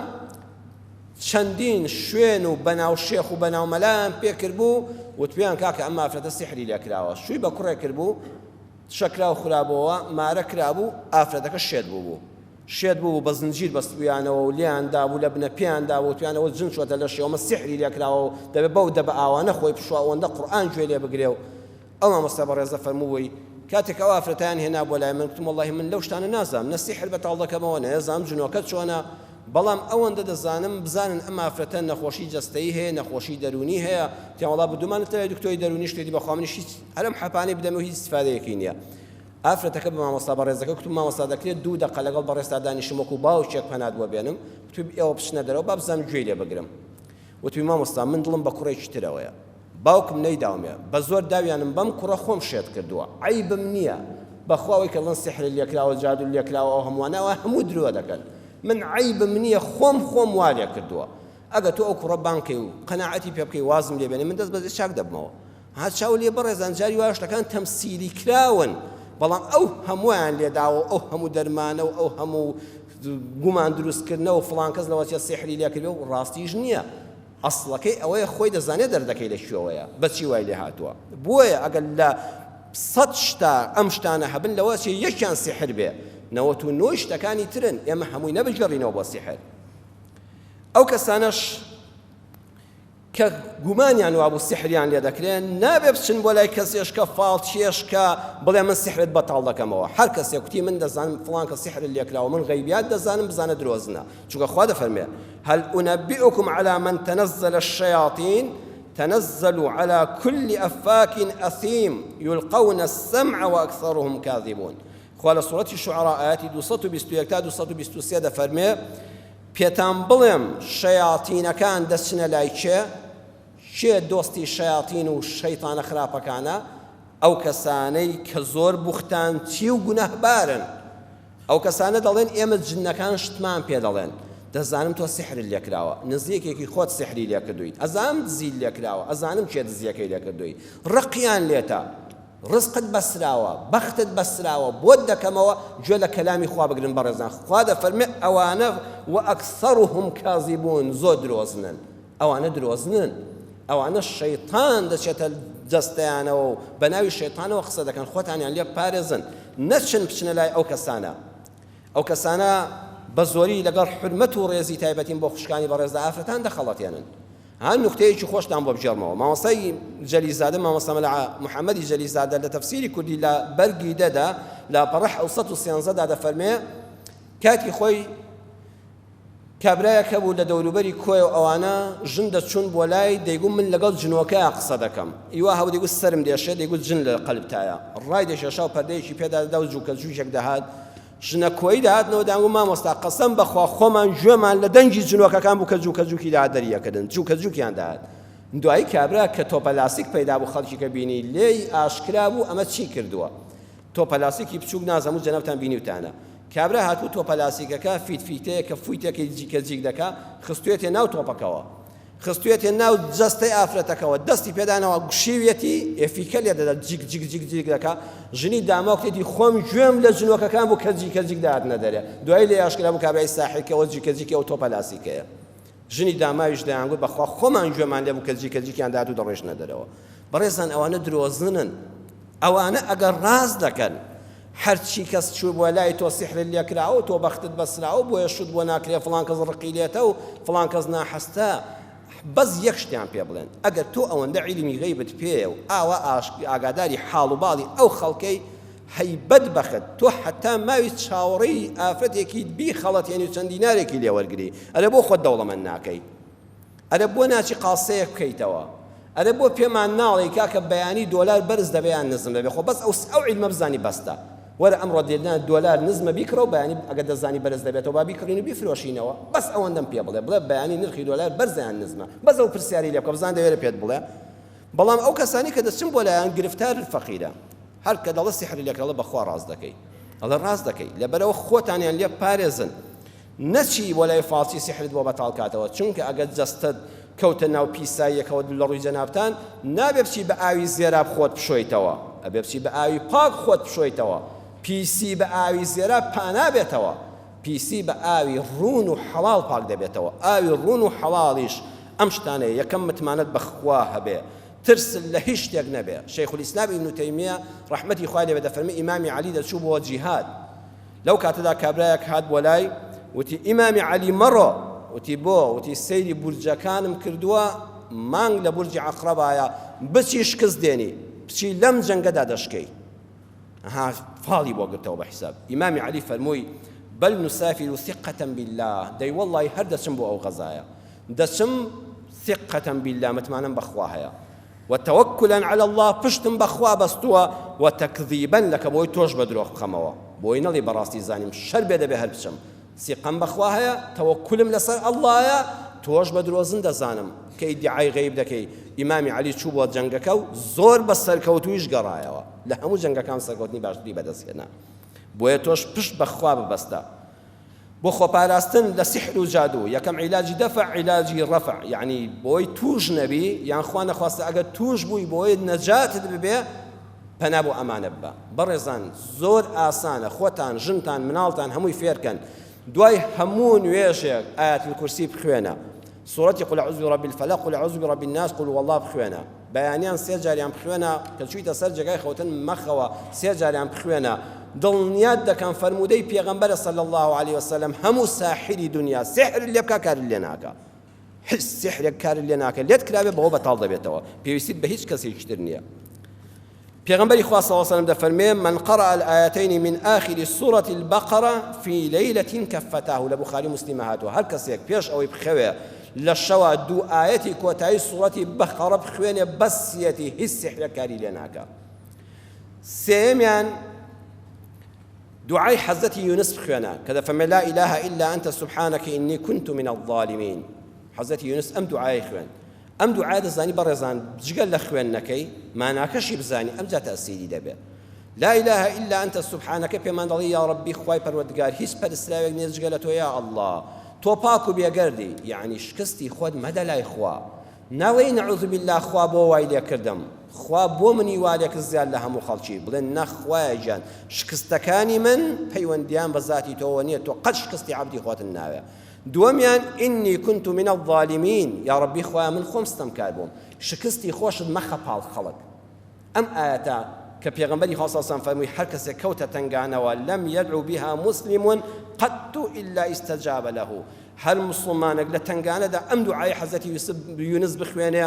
چەندین شوێن و بەناو شێخ و بەناو مەلایان پێکردبوو وتپیان کاکە ئەم ئافرەتە سیحری لێکراوە شووی بە کوڕێک کردبوو شەکراو خرابەوە مارە کرابوو ئافرەتەکە شێت بوو بوو شێت بوو بە زنجیر بەستبوویانەوە و لێیان دابوو لە بنە پێیان دابوو وتویانەوە جن چۆتە لەشیەوە سیحری لێکراوە و دەبێت بەو دەبە ئاوانە خۆی پشوە ئەوەندە قورئان گوێ لێ بگرێ و ئەو مامۆستا بەڕێزە فەرمووی، کاتێک ئەو ئافرەتەیان هێنا بۆ لای من، گوتم وەڵاهی من لەو شتانە نازانم، نە سیحر بەتاڵ دەکەمەوە، نە ئەزانم جنۆکە چۆنە، بەڵام ئەوەندە دەزانم بزانن ئەم ئافرەتە نەخۆشی جەستەیی هەیە، نەخۆشی دەروونی هەیە، وتیان وەڵا بردوومانەتە لای دکتۆری دەروونیش کردی، بەخوا منیش هیچ هەر ئەم حەپانەی بدەمێ و هیچ ئیستفادەیەکی نییە. ئافرەتەکە بە مامۆستا بەڕێزەکە گوتم مامۆستا دەکرێت دوو دەقە لەگەڵ بەڕێزتا دانیشم وەکوو باوکێک پەنات بۆ بێنم؟ گوتم ئێوە بچنە دەرەوە با بزانم گوێی لێ بگرم. وتمی مامۆستا من دڵم بە کوڕێکی ترەوەیە باوکم نەیداومێ بە زۆر داویانم بەم کوڕە خۆم شێت کردووە عەیبم نییە بەخوا ئەوەی کە دڵێن سیحرت لێکراوە جادوو لێکراوە ئەو هەمووانە ئەوە هەموو درۆ دەکەن من عەیبم نییە خۆم خۆم وا لێ کردووە ئەگە تۆ ئەو کوڕە بانگ کەی و قەناعەتی پێ بکەی وازم لێ بێنێ من دەست بەجێ چاک دەبمەوە ها چاو لێ بەڕێزان جاری وایە شتەکان تەمسیلی کراون بەڵام ئەو هەموویان لێداوە و ئەو هەموو دەرمانە و ئەو هەموو گومان دروستکردنە و فڵان کەس لەوە چێ سیحری لێکردێ و ڕاستیش نییە ئەسڵەکەی ئەوەیە خۆی دەزانێت دەردەکەی لە کوێوەیە بەچی وای لێ هاتووە بۆیە ئەگەر لە سەد شتا ئەم شتانە هەبن لەوە چێ یەکیان سیحر بێ 99 شتەکانی ترن ئێمە هەمووی نەبگەڕینەوە بۆ سیحر ئەو کەسانەش کە گومانیان وابوو سیحریان لێ دەکرێ نابێ بچن بۆ لای کەسێش کە فاڵچیەش کە بڵێ من سیحرت بەتاڵ دەکەمەوە هەر کەسێ کوتی من دەزانم فڵان کە سیحرت لێکراوە من غەیبیات دەزانم بزانە درۆزنە چونکە خوا دەفەرمێ هل أنبئكم على من تنزل الشياطين تنزل على كل أفاك أثيم يلقون السمع وأكثرهم كاذبون خوا لە سوڕەتی شوعراء ئایەتی 221 تا 223 دەفەرمێ پێتان بڵێم شەیاتینەکان دەچنە لای کێ؟ کێ دۆستی شەیاتین و شەیتانە خراپەکانە؟ ئەو کەسانەی کە زۆر بوختانچی و گوناهبارن. ئەو کەسانە دەڵێن ئێمە جنەکان شتمان پێ دەڵێن. دەزانم تۆ سیحرت لێکراوە، نزیکێکی خۆت سیحری لێکردوویت، ئەزانم دزیت لێکراوە، ئەزانم کێ دزیەکەی لێکردووی. ڕقیان لێتە. ڕزقت بەستراوە، بەختت بەستراوە، بۆت دەکەمەوە، گوێ لە کەلامی خوا بگرن بەڕێزان، خوا دەفەرمێ ئەوانە وأکثرهم کاذبون زۆر درۆزنن، ئەوانە درۆزنن، ئەوانە شەیتان دەچێتە جەستەیانەوە و بە ناوی شەیتانەوە قسە دەکەن، خۆتانیان لێ بپارێزن، نەچن بچنە لای ئەو کەسانە. ئەو کەسانە بە زۆری لەگەڵ حورمەت و ڕێزی تایبەتیم بۆ خوشکانی بەڕێزدا ئافرەتان دەخەڵەتێنن. ها نوکتەیەکی خۆشتان بۆ بگێڕمەوە مامۆستای جەلیزادە مامۆستا مەلا محەممەدی جەلیزادە لە تەفسیری کوردی لە بەرگی دەدا لاپەڕە 713 دا دەفەرمێ کاتی خۆی کابرایەک هەبوو لە دەوروبەری کۆیە و ئەوانە ژن دەچوون بۆ لای دەیگوت من لەگەڵ جنۆکەیا قسە دەکەم ئیوا هەبوو دەیگوت سەرم دێشێ دەیگوت جن لە قەلبتایە ڕای دەکێشا و پەردەیەکی پێدا دەدا و جوکە جوکێک دەهات ژنە کۆیی دەهاتنەوە دەیانگوت مامۆستا قەسەم بەخوا خۆمان گوێمان لە دەنگی جنۆکەکان بوو کە جوکە جوکی دەهات دەریەکردن جوکە جوکیان دەهات دوایی کابرا کە تۆپە لاسیک پەیدا بوو خەڵکی کە بینی لێی ئاشکرا بوو ئەمە چی کردووە تۆپە لاسیکی بچووک نازەم و جەنابتان بینیوتانە کابرا هاتوو تۆپە لاسیکەکە فیت فیتەیە کە فویتەکەی جیکە جیک دەکا خستوێتێ ناو تۆپەکەوە خستویەتیە ناو جەستەی ئافرەتەکەوە دەستی پێدانەوە گوشیویەتی ئێ فیکە لێ دەدا جیک جیک جیک جیک دەکا ژنی داماو کتێتی خۆم گوێم لە جنۆکەکان بوو کە جیکە جیک دەهاتنە دەرێ دوایی لێ ئاشکرا بوو کابرای ساحیرکەوە جیکە جیکی ئەو تۆپە لاسیکەیە ژنی داماویش دەیانگوت بەخوا خۆمان گوێمان لێ بوو کە جیکە جیکیان دەهات و دەڕۆیشتنە دەرەوە بەڕێزان ئەوانە درۆزنن ئەوانە ئەگەر ڕاست دەکەن هەرچی کەس چووبووە لای تۆ سیحرت لێکراوە و تۆ بەختت بەستراوە بۆیە شوت بۆ ناکرێ فڵان کەس ڕقی لێتە و فڵان کەس ناحەزتە بەس یەک شتیان پێ بڵێن ئەگەر تۆ ئەوەندە عیلمی غەیبت پێیە و ئاوا ئاگاداری حاڵ و باڵی ئەو خەڵکەی هەی بەدبەخت تۆ حەتا ماوی چاوەڕێی ئافرەتێکیت بیخەڵەتێنی و چەند دینارێکی لێ وەرگری ئەرێ بۆ خۆت دەوڵەمەند ناکەی ئەرێ بۆ ناچی قاسەیەک بکەیتەوە؟ ئەرێ بۆ پێمان ناڵێی کاکە بەیانی دۆلار بەرز دەبێ یان نزم دەبێ خۆ بەس ئەو ئەو عیلمە بزانی بەستە وەرە ئەمڕۆ دێنا دۆلار نزمە بیکڕە و بەیانی ئەگەر دەزانی بەرز دەبێتەوە با بیکڕین و بیفرۆشینەوە بەس ئەوەندەم پێ بڵێ بڵێ بەیانی نرخی دۆلار بەرزە یان نزمە بەس ئەو پرسیاری لێ بکە بزان دەوێرە پێت بڵێ بەڵام ئەو کەسانی کە دەچن بۆ لایان گرفتار فەقیرە هەر کە دەڵێ سیحری لێکرا ئەڵێ بەخوا ڕاست دەکەی ئەڵێ ڕاست دەکەی لەبەرەوە خۆتانیان لێ پارێزن نەچی بۆ لای فاڵچی سیحرت بۆ بەتاڵ کاتەوە چونکە ئەگەر جەستەت کەوتە ناو پیساییەکەوە لە ڕووی جەنابتان نابێ بچی بە ئاوی زێراب خۆت بشۆیتەوە ئەبێ بچی بە ئاوی پاک خۆت بشۆیتەوە پیسی بە ئاوی زێراب پانابێتەوە پیسی بە ئاوی ڕوون و حەڵاڵ پاک دەبێتەوە ئاوی ڕوون و حەڵاڵیش ئەم شتانەیە یەکەم متمانەت بە خوا هەبێ ترست لە هیچ شتێک نەبێ شەیخ الئیسلام ئیبن تەیمیە ڕەحمەتی خوای لێ بێ دەفەرمێ ئیمامی عەلی دەچوو بۆ جیهاد لەو کاتەدا کابرایەک هات بۆ لای وتی ئیمامی عەلی مەڕۆ وتی بۆ وتی سەیری بورجەکانم کردووە مانگ لە بورجی عەقرەبایە بچی شکست دێنی بچی لەم جەنگەدا دەشکەی ها فاڵی بۆ گرتەوە بە حیساب ئیمامی عەلی فەرمووی بل نسافر ثقة بالله دەی وەڵی هەر دەچم بۆ ئەو غەزایە دەچم ثقة بالله متمانەم بەخوا هەیە وتوکلا علی اللە پشتم بە خوا بەستووە وتکذیبا لک بۆی تۆش بە درۆ بخەمەوە بۆی نەڵی بەڕاستی زانیم شەر بێ دەبێ هەر بچم سیقەم بە خوا هەیە تەوەکولم لەسەر اللەیە تۆش بە درۆزن دەزانم کە ئیدعای غەیب دەکەی ئیمامی عەلی چوو بۆ جەنگەکە و زۆر بە سەرکەوتوویش گەڕایەوە لە هەموو جەنگەکان سەرکەوتنی باشتری بەدەست هێنا بۆیە تۆش پشت بە خوا ببەستە بۆ خۆپاراستن لە سیحر و جادوو یەکەم عیلاجی دەفع عیلاجی ڕەفع یەعنی بۆی تووش نەبی یان خوا نەخواستە ئەگەر تووش بووی بۆی نەجاتت ببێ پەنا بۆ ئەمانە ببە بەڕێزان زۆر ئاسانە خۆتان ژنتان مناڵتان هەمووی فێرکەن دوای هەموو نوێژێک ئايات الکرسی بخوێنە سورەتی قل اعوذ برب الفلق قل اعوذ برب الناس قل هو الله بخوێنە بەیانیان سێ جاریان بخوێنە کە چوویتە سەر جێگای خەوتن مەخەوە سێ جاریان بخوێنە دڵنیات دەکەم فەرموودەی پێغەمبەرە صلی الله علیه وسلم هەموو ساحری دنیا سحر لێ بکا کاری لێ ناکا هیچ سحرێک کاری لێ ناکە لێت کرابێ بەوە بەتاڵ دەبێتەوە پێویستیت بە هیچ کەسێکی تر نییە پێغەمبەری خوا صلی الله علیه وسلم دەفەرمێ من قرأ الآیتین من آخر سورة البقرة في ليلة كفتاه لە بوخاری مسلم هاتووە هەر کەسێک پێش ئەوەی بخەوێ لە شەوا دوو ئایەتی کۆتایی سوڕەتی بەقەڕە بخوێنێ بەسیەتی هیچ سیحرێک کاری لێ ناکا سێیەمیان دوعای حەزرەتی یونس بخوێنە کە دەفەرمێ لا إله إلا أنت سبحانك إني كنت من الظالمين حەزرەتی یونس ئەم دوعای خوێن ئەم دوعایە دەزانی بەڕێزان جگە لە خوێندنەکەی ماناکەشی بزانی ئەمجا تەئسیری دەبێ لا إله إلا أنت سبحانك پێمان دەڵێ یا ربی خوای پەروەردگار هیچ پەرستراوێک نییە جگە لە تۆ یا الله تۆ پاک و بێگەردی یعنی شکستی خۆت مەدە لای خوا ناڵێی نعوذ بالله خوا بۆ وای لێ کردم. خوا بۆ منی وا لێکرد زیاد لە هەموو خەڵکی؟ بڵێ نا خوایە گیان شکستەکانی من پەیوەندیان بە زاتی تۆوە نییە تۆ قەت شکستی عەبدی خۆتن ناوێ. دووەمیان ئینی کونت من الظالمین یا ڕەبی خوایە من خۆم ستەمکار بووم شکستی خۆشت مەخە پاڵ خەڵک. ئەم ئایەتە کە پێغەمبەری خوا صلی اللە علیە وسلم فەرمووی هەر کەسێک کەوتە تەنگانەوە لم یدعو بها مسلم قط الا استجاب له هەر موسڵمانێک لە تەنگانەدا ئەم دوعای حەزرەتی یوسف یونس بخوێنێ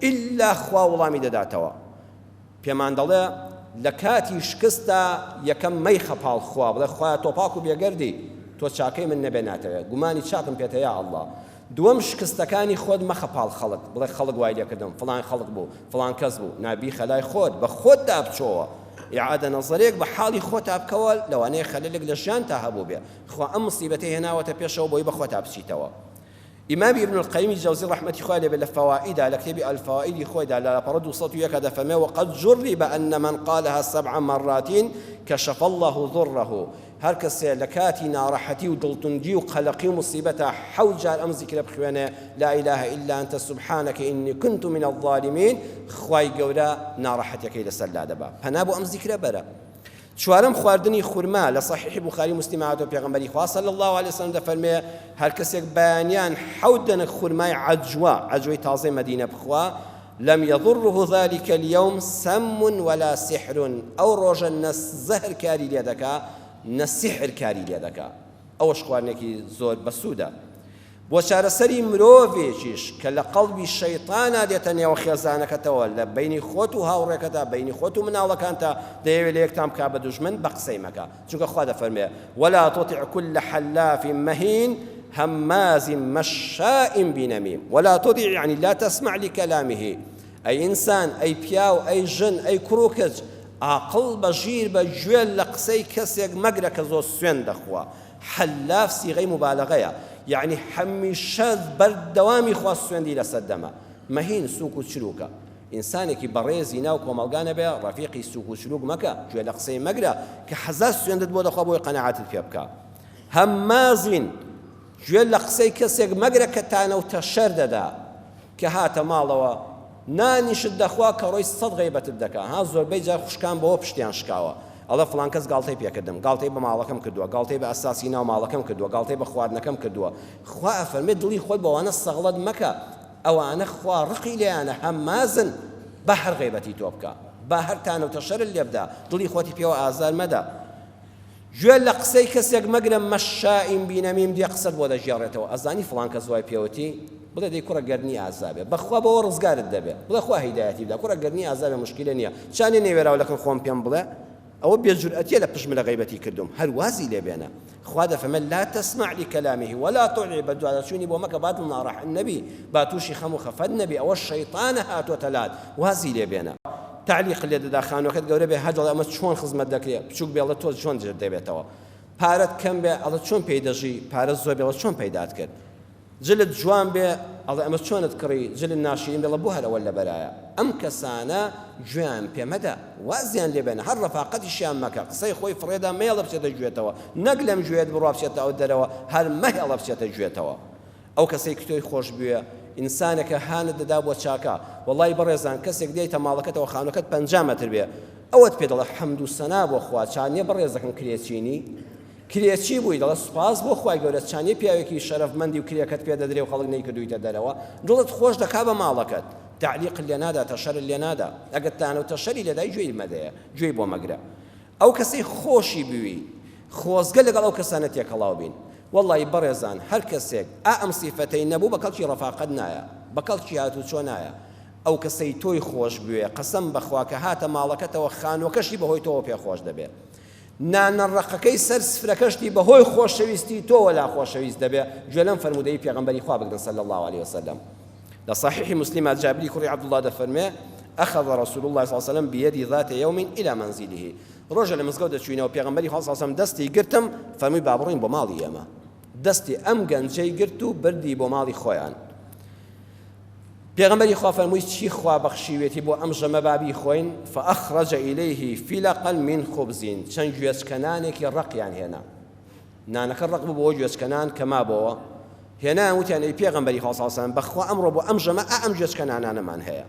ئیلا خوا وڵامی دەداتەوە. پێمان دەڵێ لە کاتی شکستا یەکەم مەیخە پاڵ خوا بڵێ خوایە تۆ پاک و بێگەردی تۆ چاکەی من نەبێ ناتەوێ گومانی چاکم پێتە یا اللە دووەم شکستەکانی خۆت مەخە پاڵ خەڵک بڵێ خەڵک وای لێکردم فڵان خەڵک بوو فڵان کەس بوو نا بیخە لای خۆت بە خۆتدا بچۆوە ئیعادە نەزەرێک بە حاڵی خۆتا بکەوە لەوانەیە خەلەلێک لە ژیانتا هەبووبێ خوا ئەم مصیبەتەی هێناوەتە پێشەوە بۆی بە خۆتا بچیتەوە ئیمامی ابن القیم جەوزی ڕەحمەتی خوای لێ بێ لە فەوائیدا لە کتێبی الفوائیدی خۆیدا لە لاپەڕە 201 دەفەرمێ وقد جرب أن من قالها سبع مرات كشف الله ضره هەر کەسێ لە کاتی ناڕەحەتی و دڵتونگی و قەلەقی و مصیبەتا حەوت جار ئەم زیکرە بخوێنێ لا اله الا انت سبحانك انی كنت من الظالمین خوای گەورە ناڕەحەتیەکەی لەسەر لادەبا پەنا بۆ ئەم زیکرە بەرە. چوارەم خواردنی خورما، لە صحیحی بوخاری مسلم هاتووە پێغەمبەری خوا صلی اللە علیە وسلم دەفەرمێ هەر کەسێک بەیانیان حەوت دەنک خورمای عەجوە، عەجوەی تازەی مەدینە بخوا، لم یضره ذلک الیوم سم ولا سحر، ئەو ڕۆژە نە زەهر کاری لێ دەکا نە سیحر کاری لێ دەکا. ئەوەش خواردنێکی زۆر بەسوودە. بۆ چارەسەری مرۆڤێکیش کە لە قەڵبی شەیتانا دێتە نێوە خێزانەکەتەوە لە بەینی خۆت و هاوڕێکەتا بەینی خۆت و مناڵەکانتا دەیەوێ لە یەکتان بکا بە دوژمن بە قسەی مەکە چونکە خوا دەفەرموێ ولا تطع كل حلاف مهین هماز مشاء بنمیم ولا تطع يعني لا تسمع لكلامه ئەی ئینسان ئەی پیاو ئەی ژن ئەی کوڕ و کچ ئاقڵ بە ژیر بە گوێ لە قسەی کەسێک مەگرە کە زۆر سوێند دەخوا حەلاف سیغەی موبالەغەیە یەعنی هەمیشە بەردەوامی خوا سوێندی لەسەر دەمە مەهین سوک و چروکە ئینسانێکی بەڕێزی ناو کۆمەڵگا نەبێ ڕەفیقی سوک و چروک مەکە گوێ لە قسەی مەگرە کە هەزار سوێندت بۆ دەخوا بۆی قەناعەتت پێ بکا هەمازین گوێ لە قسەی کەسێک مەگرە کە تانە و تەشەر دەدا کە هاتە ماڵەوە نانیشت دەخوا کە ڕۆی سەد غەیبەتت دەکا ها زۆربەی جار خوشکان بەوە پشتیان شکاوە ئەڵێ فڵان کەس گاڵتەی پێکردم گاڵتەی بە ماڵەکەم کردووە گاڵتەی بە ئەساسی ناو ماڵەکەم کردووە گاڵتەی بە خواردنەکەم کردووە خوا ئەفەرمێ دڵی خۆت بەوانە سەغڵەت مەکە ئەوانە خوا ڕقی لێیانە هەمازن با هەر غەیبەتی تۆ بکا با هەر تانە و تەشەرت لێ بدا دڵی خۆتی پێوە ئازار مەدە گوێ لە قسەی کەسێک مەگرە مەشاء بنمیم دێ قسەت بۆ دەگێڕێتەوە ئەزانی فڵان کەس وای پێوتی بڵێ دەی کوڕە گەردنی ئازا بێ بەخوا بەوە ڕزگارت دەبێ بڵێ خوا هیدایەتی بدا کوڕە گەردنی ئازا بێ مشکلە نییە چانێ نەوێراوە لەکن خۆم پێم بڵێ ئەوە بێجورئەتیە لە پشت ملە غەیبەتی کردوم هەر وازی لێ بێنە خوا دەفەرمێ لا تسمع لكلامه ولا تطع بەدواداچوونی بۆ مەکە با دڵ ناڕەحەت نەبی با تووشی خەم و خەفەت نەبی ئەوە شەیتانە هاتۆتە لات وازی لێ بێنە. تەعلیق لێ دەدا خانوەکەت گەورە بێ هەر دەڵێ ئەمە چۆن خزمەت دەکرێ بچوک بێ ئەڵێ تۆ چۆن دەبێتەوە پارەت کەم بێ ئەڵێ چۆن پێی دەژی پارەت زۆر بێ ئەڵێ چۆن پەیدات کرد جلت جوان بێ ئەڵێ ئەمە چۆنت کڕی جلت ناشرین بێ ئەڵێ بۆ هەر ئەوە لەبەرایە ئەم کەسانە گوێیان پێ مەدە وازیان لێ بێنە هەر ڕەفاقەتیشیان مەکە قسەی خۆی فڕێدا مەیەڵە بچێتە گوێتەوە نەک لەم گوێت بڕوا بچێتە ئەو دەرەوە هەر مەهێڵە بچێتە گوێتەوە ئەو کەسەی کتۆی خۆش بوێ ئینسانێکە هانت دەدا بۆ چاکە وەڵای بەڕێزان کەسێک دێیتە ماڵەکەتەوە خانوەکەت 50 مەتر بێ ئەوەت پێ دەڵێ حەمد و سەنا بۆ خوا چانیە بەڕێزەکەم کرێچینی کرێچی بووی دەڵێ سوپاس بۆ خوای گەورە چانیە پیاوێکی شەرەفمەندی و کرێکەت پێ دەدرێ و خەڵک نەیکردوویتە دەرەوە دڵت خۆش دەکا بە ماڵەکەت تەعلیقت لێ نادا تەشەرت لێ نادا ئەگەر تانە و تەشەری لێدای گوێی مەدەیە گوێی بۆ مەگرە ئەو کەسەی خۆشی بوی خۆزگە لەگەڵ ئەو کەسانە تێکەڵاو بین وەڵی بەڕێزان هەر کەسێک ئا ئەم سیفەتەی نەبوو بە کەڵکی ڕەفاقەت نایە بە کەڵکی هاتوچۆ نایە ئەو کەسەی تۆی خۆش بوێ قەسەم بەخوا کە هاتە ماڵەکەتەوە خانوەکەشی بەهۆی تۆوە پێ خۆش دەبێ نانە ڕەقەکەی سەر سفرەکەشتی بەهۆی خۆشەویستی تۆوە لا خۆشەویست دەبێ گوێ لەم فەرموودەی پێغەمبەری خوا بگرن صلی الله علیه وسلم لە صحیح مسلم جابری کوڕی عبدالله دەفەرمێ أخذ رسول الله صلى الله عليه وسلم بيدي ذات يوم إلى منزله ڕۆژە لە مزگەوت دەچوینەوە پێغەمبەری خوا صلی الله علیه وسلم دەستی گرتم فەرمووی با بڕۆین بۆ ماڵی ئێمە دەستی ئەم گەنجەی گرت و بردی بۆ ماڵی خۆیان پێغەمبەری خوا فەرمووی چی خوا بەخشیوێتی بۆ ئەم ژەمە با بیخۆین فأخرج إليه فلقا من خبز چەند گوێچکەنانێکی ڕەقیان هێنا نانەکە ڕەق بوو بۆ گوێچکەنان کە مابۆوە هێنایان وتیان ئەی پێغەمبەری خوا صلی الله علیه و سلم بەخوا ئەمڕۆ بۆ ئەم ژەمە ئا ئەم گوێچکە نانانەمان هەیە.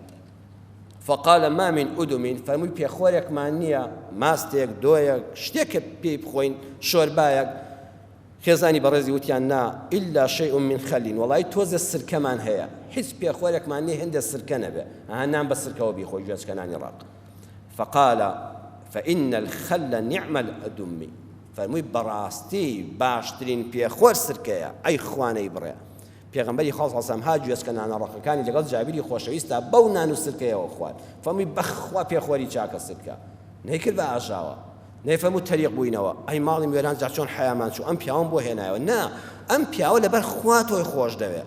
فقال ما من أدم فەرمووی پێخۆرێکمان نییە، ماستێک، دۆیەک، شتێک کە پێی بخۆین، شۆربایەک. خێزانی بەڕێزی وتیان نا، إلا شيء من خل، وەڵایی تۆزێ سرکەمان هەیە، هیچ پێخۆرێکمان نییە هێندە سرکە نەبێ، ئەها نان بە سرکەوە بیخۆی گوێچکە نانی ڕەق. فقال فإن الخل نعم الأدم، فەرمووی بەڕاستی باشترین پێخۆر سرکەیە، ئەی خوا نەیبڕێ. پێغەمبەری خوا صلی اللە علیە وسلم هات گوێچکە نانە ڕەقەکانی لەگەڵ جابری خۆشەویستا بەو نان و سرکەیەوە خوارد، فەرمووی بەخوا پێخۆری چاکە سرکە، نەیکرد بە ئاژاوە، نەیفەرموو تەریق بووینەوە، ئەی ماڵی وێران جا چۆن حەیامان چوو ئەم پیاوەم بۆ هێنایەوە، نا ئەم پیاوە لەبەر خوا تۆی خۆش دەوێ،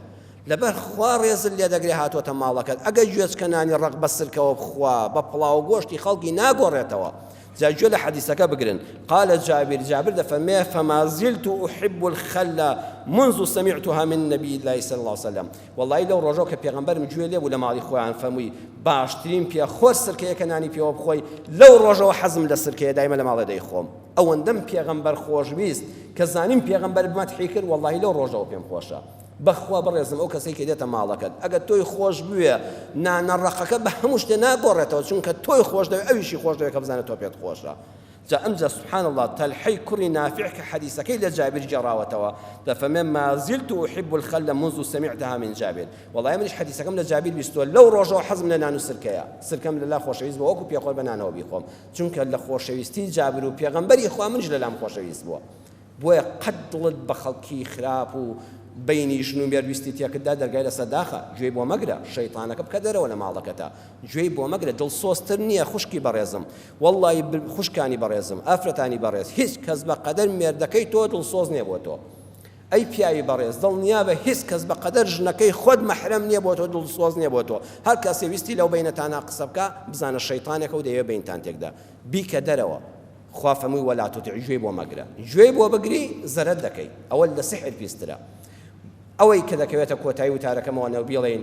لەبەر خوا ڕێزت لێ دەگرێ هاتۆتە ماڵەکەت، ئەگەر گوێچکە نانی ڕەق بە سرکەوە بخوا بە پڵاو گۆشتی خەڵکی ناگۆڕێتەوە. جا گوێ لە حەدیسەکە بگرن، قال جابر، جابر دەفەرمێ، فما زلت احب الخل منذ سمعتها من نبی اللە صلی اللە علیه وسلم، وەڵایی لەو ڕۆژەوە کە پێغەمبەرم گوێ لێ بوو لە ماڵی خۆیان فەرمووی باشترین پێخۆر سرکەیە کە نانی پێوە بخۆی، لەو ڕۆژەوە حەزم لە سرکەیە دایمە لە ماڵێ دەیخۆم، ئەوەندەم پێغەمبەر خۆشویست کە زانیم پێغەمبەر مەدحی کرد وەڵایی لەو ڕۆژەوە پێم خۆشە. بەخوا بەڕێزم ئەو کەسەی کە دێتە ماڵەکەت ئەگەر تۆی خۆش بوێ نانە ڕەقەکە بە هەموو شتێ ناگۆڕێتەوە چونکە تۆی خۆش دەوێ ئەویشی خۆش دەوێ کە بزانێت تۆ پێت خۆشە جا ئەمجا سبحان الله تەلحەی کوڕی نافع کە حەدیسەکەی لە جابر گێڕاوەتەوە دەفەرمێ ما زلت أحب الخل منذ سمعتها من جابر وەڵای منیش حەدیسەکەم لە جابر بیستووە لەو ڕۆژەوە حەزم لە نان و سرکەیە سرکەم لەلا خۆشەویست بووە وەکو پێخۆر بە نانەوە بیخۆم چونکە لە خۆشەویستی جابر و پێغەمبەری خوا منیش لەلام خۆشەویست بووە بۆیە قەت دڵت بە خەڵکی خراپ و بەینی ژن و مێرد ویستی تێکتدا دەرگای لەسەر داخە گوێی بۆ مەگرە شەیتانەکە بکە دەرەوە لە ماڵەکەتا گوێی بۆ مەگرە دڵسۆزتر نییە خوشکی بەڕێزم وەڵڵی خوشکانی بەڕێزم ئافرەتانی بەڕێز هیچ کەس بە قەدەر مێردەکەی تۆ دڵسۆز نییە بۆ تۆ ئەی پیاوی بەڕێز دڵنیابە هیچ کەس بە قەدەر ژنەکەی خۆت مەحرەم نییە بۆ تۆ دڵسۆز نییە بۆ تۆ هەر کەسێ ویستی لەو بەینەتانا قسە بکا بزانە شەیتانێکە و دەیەوێ بەینتان تێکدا بیکە دەرەوە خوا فەرمووی ولا تطع گوێی بۆ مەگرە گوێی بۆ بگری زەرەر دەکەی ئەوە لە سحر پیسترە ئەوەی کە دەکەوێتە کۆتایی وتارەکەمەوە نەو بیڵێین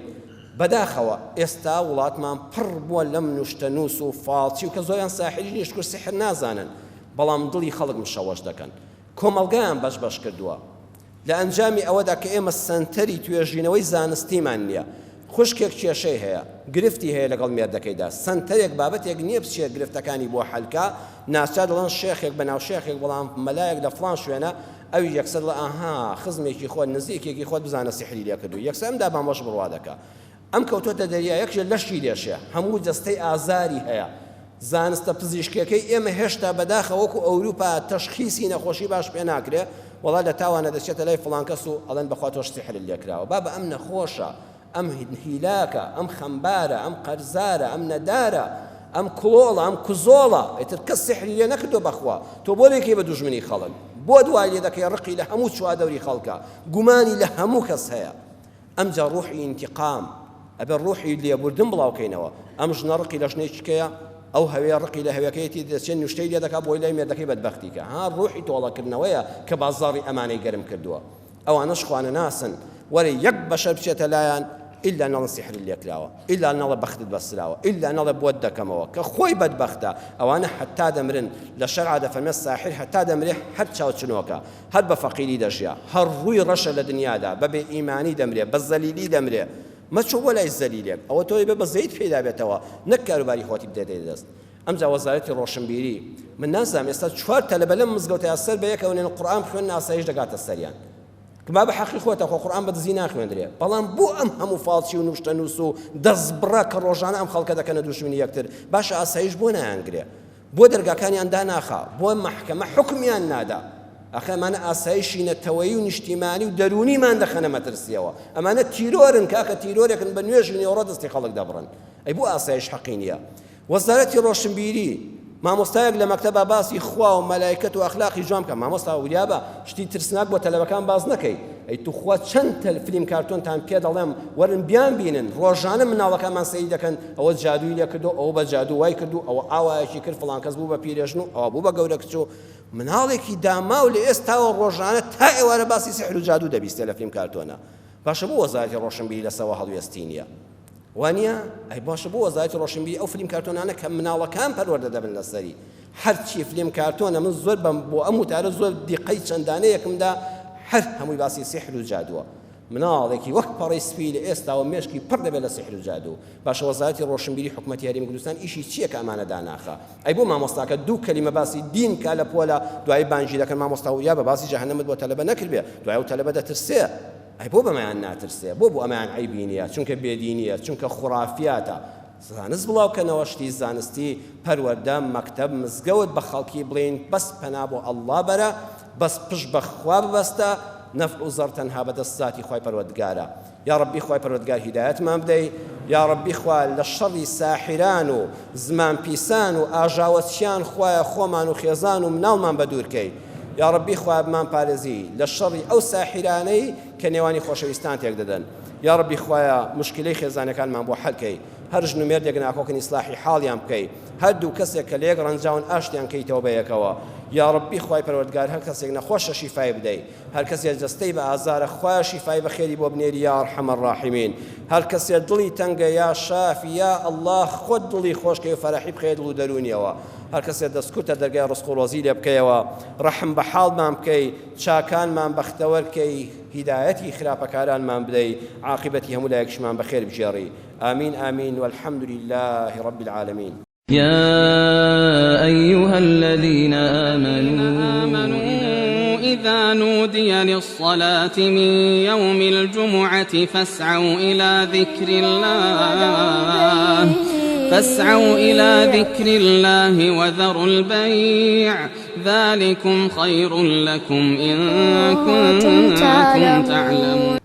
بەداخەوە ئێستا وڵاتمان پڕ بووە لەم نوشتەنووس و فاڵچی و کە زۆریان ساحری نیشت و سحر نازانن بەڵام دڵی خەڵک مشەوەش دەکەن کۆمەڵگایان بەش بەش کردووە لە ئەنجامی ئەوەدا کە ئێمە سەنتەری توێژینەوەی زانستیمان نییە، خوشکێک کێشەی هەیە، گرفتی هەیە لەگەڵ مێردەکەیدا، سەنتەرێک بابەتێک نییە بچێت گرفتەکانی بۆ حەل کا، ناچار دەڵێن شێخێک بەناو شێخێک بەڵام مەلایەک لە فڵان شوێنە، ئەویش یەکسەر دەڵێ ئاها خزمێکی خۆت نزیکێکی خۆت بزانە سیحری لێ کردووی، یەکسەر ئەم دابامۆش بڕوا دەکا. ئەم کەوتۆتە دەریا یەکێ لەشی لێشێ هەموو جەستەی ئازاری هەیە زانستە پزیشکیەکەی ئێمە هێشتا بەداخە وەکو ئەوروپا تەشخیسی نەخۆشی باش پێ ناکرێ وەڵا لە تاوانە دەچێتە لای فڵان کەس و ئەڵێن بەخوا تۆش سیحرت لێکراوە بابە ئەم نەخۆشە ئەم هیلاکە ئەم خەمبارە ئەم قەرزارە ئەم نەدارە ئەم کڵۆڵە ئەم کوزۆڵە ئیتر کەس سیحری لێ نەکردووە بەخوا تۆ بۆ دەیکەی بە دوژمنی خەڵک بۆ دوای لێ دەکەی ڕقی لە هەموو چوادەوری خەڵکە گومانی لە هەموو کەس هەیە ئەمجا ڕوحی ئینتیقام، ئەبێ ڕوحی لێبوردن بڵاوکەینەوە، ئەم ژنە ڕقی لە ژنێکی کەیە، ئەو هەوێ ڕقی لە هەوێکەیەتی دەچێ نوشتەی لێ دەکا بۆی لای مێردەکەی بەدبەختی کە، ها ڕوحی تۆڵەکردنەوەیە کە بازاڕی ئەمانەی گەرم کردووە، ئەوانەش خوانەناسن، وەرە یەک بەشەر بچێتە لایان ئیلا نەڵێن سیحرت لێکراوە، ئیلا نەڵێ بەختت بەستراوە، ئیلا نەڵێ بۆت دەکەمەوە، کە خۆی بەدبەختە، ئەوانە هەتا دەمرن، لە شەرعا دەفەرمێ ساحیر هەتا دەمرێ هەر چاوچنۆکە. هەر بە فەقیری دەژیا، هەر ڕووی ڕەشە لە دنیادا، بە بێ ئیمانی دەمرێ، بە زەلیلی دەمرێ. مەچۆ بۆ لای زەلیلێک، ئەوە تۆ دەبێ بەزەییت پێیدا بێتەوە، نەک کاروباری خۆتی بدەیتە دەست. ئەمجا وەزارەتی ڕۆشنبیری، من نازانم ئێستا چوار تەلەبە لەم مزگەوتەیا سەر بە یەکەوە نێن قورئان بخوێنن ئاسایش دەگاتە سەریان. با بە حەقی خۆتە خۆ قورئان بە دزی ناخوێندرێ، بەڵام بۆ ئەم هەموو فاڵچی و نوشتەنووس و دەستبڕە کە ڕۆژانە ئەم خەڵکە دەکەنە دوژمنی یەکتر، باشە ئاسایش بۆ نایانگرێ؟ بۆ دەرگاکانیان داناخا؟ بۆ مەحکەمە حوکمیان نادا؟ ئاخر ئەمانە ئاسایشی نەتەوەیی و نیشتیمانی و دەروونیمان دەخەنە مەترسیەوە. ئەمانە تیرۆرن کاکە، تیرۆرێکن بە نوێژی نێوەڕۆ دەستی خەڵک دەبڕن. ئەی بۆ ئاسایش حەقی نییە؟ وەزارەتی ڕۆشنبیری، مامۆستایەک لە مەکتەبا باسی خوا و مەلایکەت و ئەخلاقی جوان بکە، مامۆستا وریابە شتی ترسناک بۆ تەلەبەکان باس نەکەی. ئەی توخوا چەند تەل فلیم کارتۆنتان پێ دەڵێم وەرن بیان بینن ڕۆژانە مناڵەکانمان سەیری دەکەن ئەوە جادووی لێ کردو ئەوە بە جادوو وای کردو ئەوە ئاوایەکی کرد فڵان کەس بوو بە پیرێژن و ئەوە بوو بە گەورە کچ و مناڵێکی داماو لە ئێستاوە ڕۆژانە تا ئێوارە باسی سحر و جادوو دەبیستێ لە فلیم کارتۆنە باشە بۆ وەزارەتی ڕۆشنبیری لەسەوە هەڵوێستی نییە وانە ئەی باشە بۆ وەزارەتی ڕۆشنبیری ئەو فلیم کارتۆنانە کە مناڵەکان پەروەردە دەبن لەسەری هەرچی فلیم کارتۆنە من زۆر بەم بۆ ئەم وتارە زۆر دیقەی چەندانەیەکمدا هەر هەمووی باسی سحر و جادووە. مناڵێکی وەک پەڕەی سپی لە ئێستاوە مێشکی پڕ دەبێت لە سیحر و جادوو. باشە وەزارەتی ڕۆشنبیری حکومەتی هەرێمی کوردستان ئیشی چییە کە ئەمانە داناخا؟ ئەی بۆ مامۆستاکە دوو کەلیمە باسی دین بکا لە پۆلا دوایی بانگی دەکەن مامۆستا وریا بە باسی جەهەنەمت بۆ تەلەبە نەکردبێ دوای ئەو تەلەبە دەترسێ. ئەی بۆ بەمەیان ناترسێ؟ بۆ بۆ ئەمەیان عەیبی نییە؟ چونکە بێدینییە، چونکە خوڕافیاتە. زانست بڵاو کەنەوە شتی زانستی پەروەردە مەکتەب مزگەوت بە خەڵکی بڵێین بەس پەنا بۆ اللە بەرە بەس پشت بە خوا ببەستە نەفع و زەڕ تەنها بەدەست زاتی خوای پەروەردگارە یاڕەبی خوای پەروەردگار هیدایەتمان بدەی یاڕەبی خوا لە شەڕی ساحیران و زمان پیسان و ئاژاوەچیان خوایە خۆمان و خێزان و مناڵمان بەدوور کەی یاڕەبی خوایە بمان پارێزی لە شەڕی ئەو ساحیرانەی کە نێوانی خۆشەویستان تێک دەدەن یاڕەبی خوایە موشکیلەی خێزانەکانمان بۆ حەل کەی هەر ژن و مێردێک ناکۆکن ئیسلاحی حاڵیان بکەی هەر دوو کەسێک کە لەیەک ڕەنجاون ئاشتیان کەیتەوە بەیەکەوە یاڕەبی خوای پەروەردگار هەر کەسێک نەخۆشە شیفای بدەی هەر کەسێ جەستەی بە ئازارە خوایە شیفای بەخێری بۆ بنێری یا ارحم الراحمین هەر کەسێ دڵی تەنگە یا شافی یا اللە خۆت دڵی خۆش کەی و فەرەحی بخەیە دڵ و دەروونیەوە هەر کەسێ دەستکورتە دەرگای ڕزق و ڕۆزی لێ بکەیەوە ڕەحم بە حاڵمان بکەی چاکانمان بەختەوەر کەی هیدایەتی خراپەکارانمان بدەی عاقیبەتی هەموو لایەکیشمان بەخێر بگێڕی آمین آمین والحمد لله رب العالمین. يا أيها الذين آمنوا إذا نودي للصلاة من يوم الجمعة فاسعوا إلى ذكر الله فاسعوا إلى ذكر الله وذروا البيع ذلكم خير لكم إن كنتم تعلمون.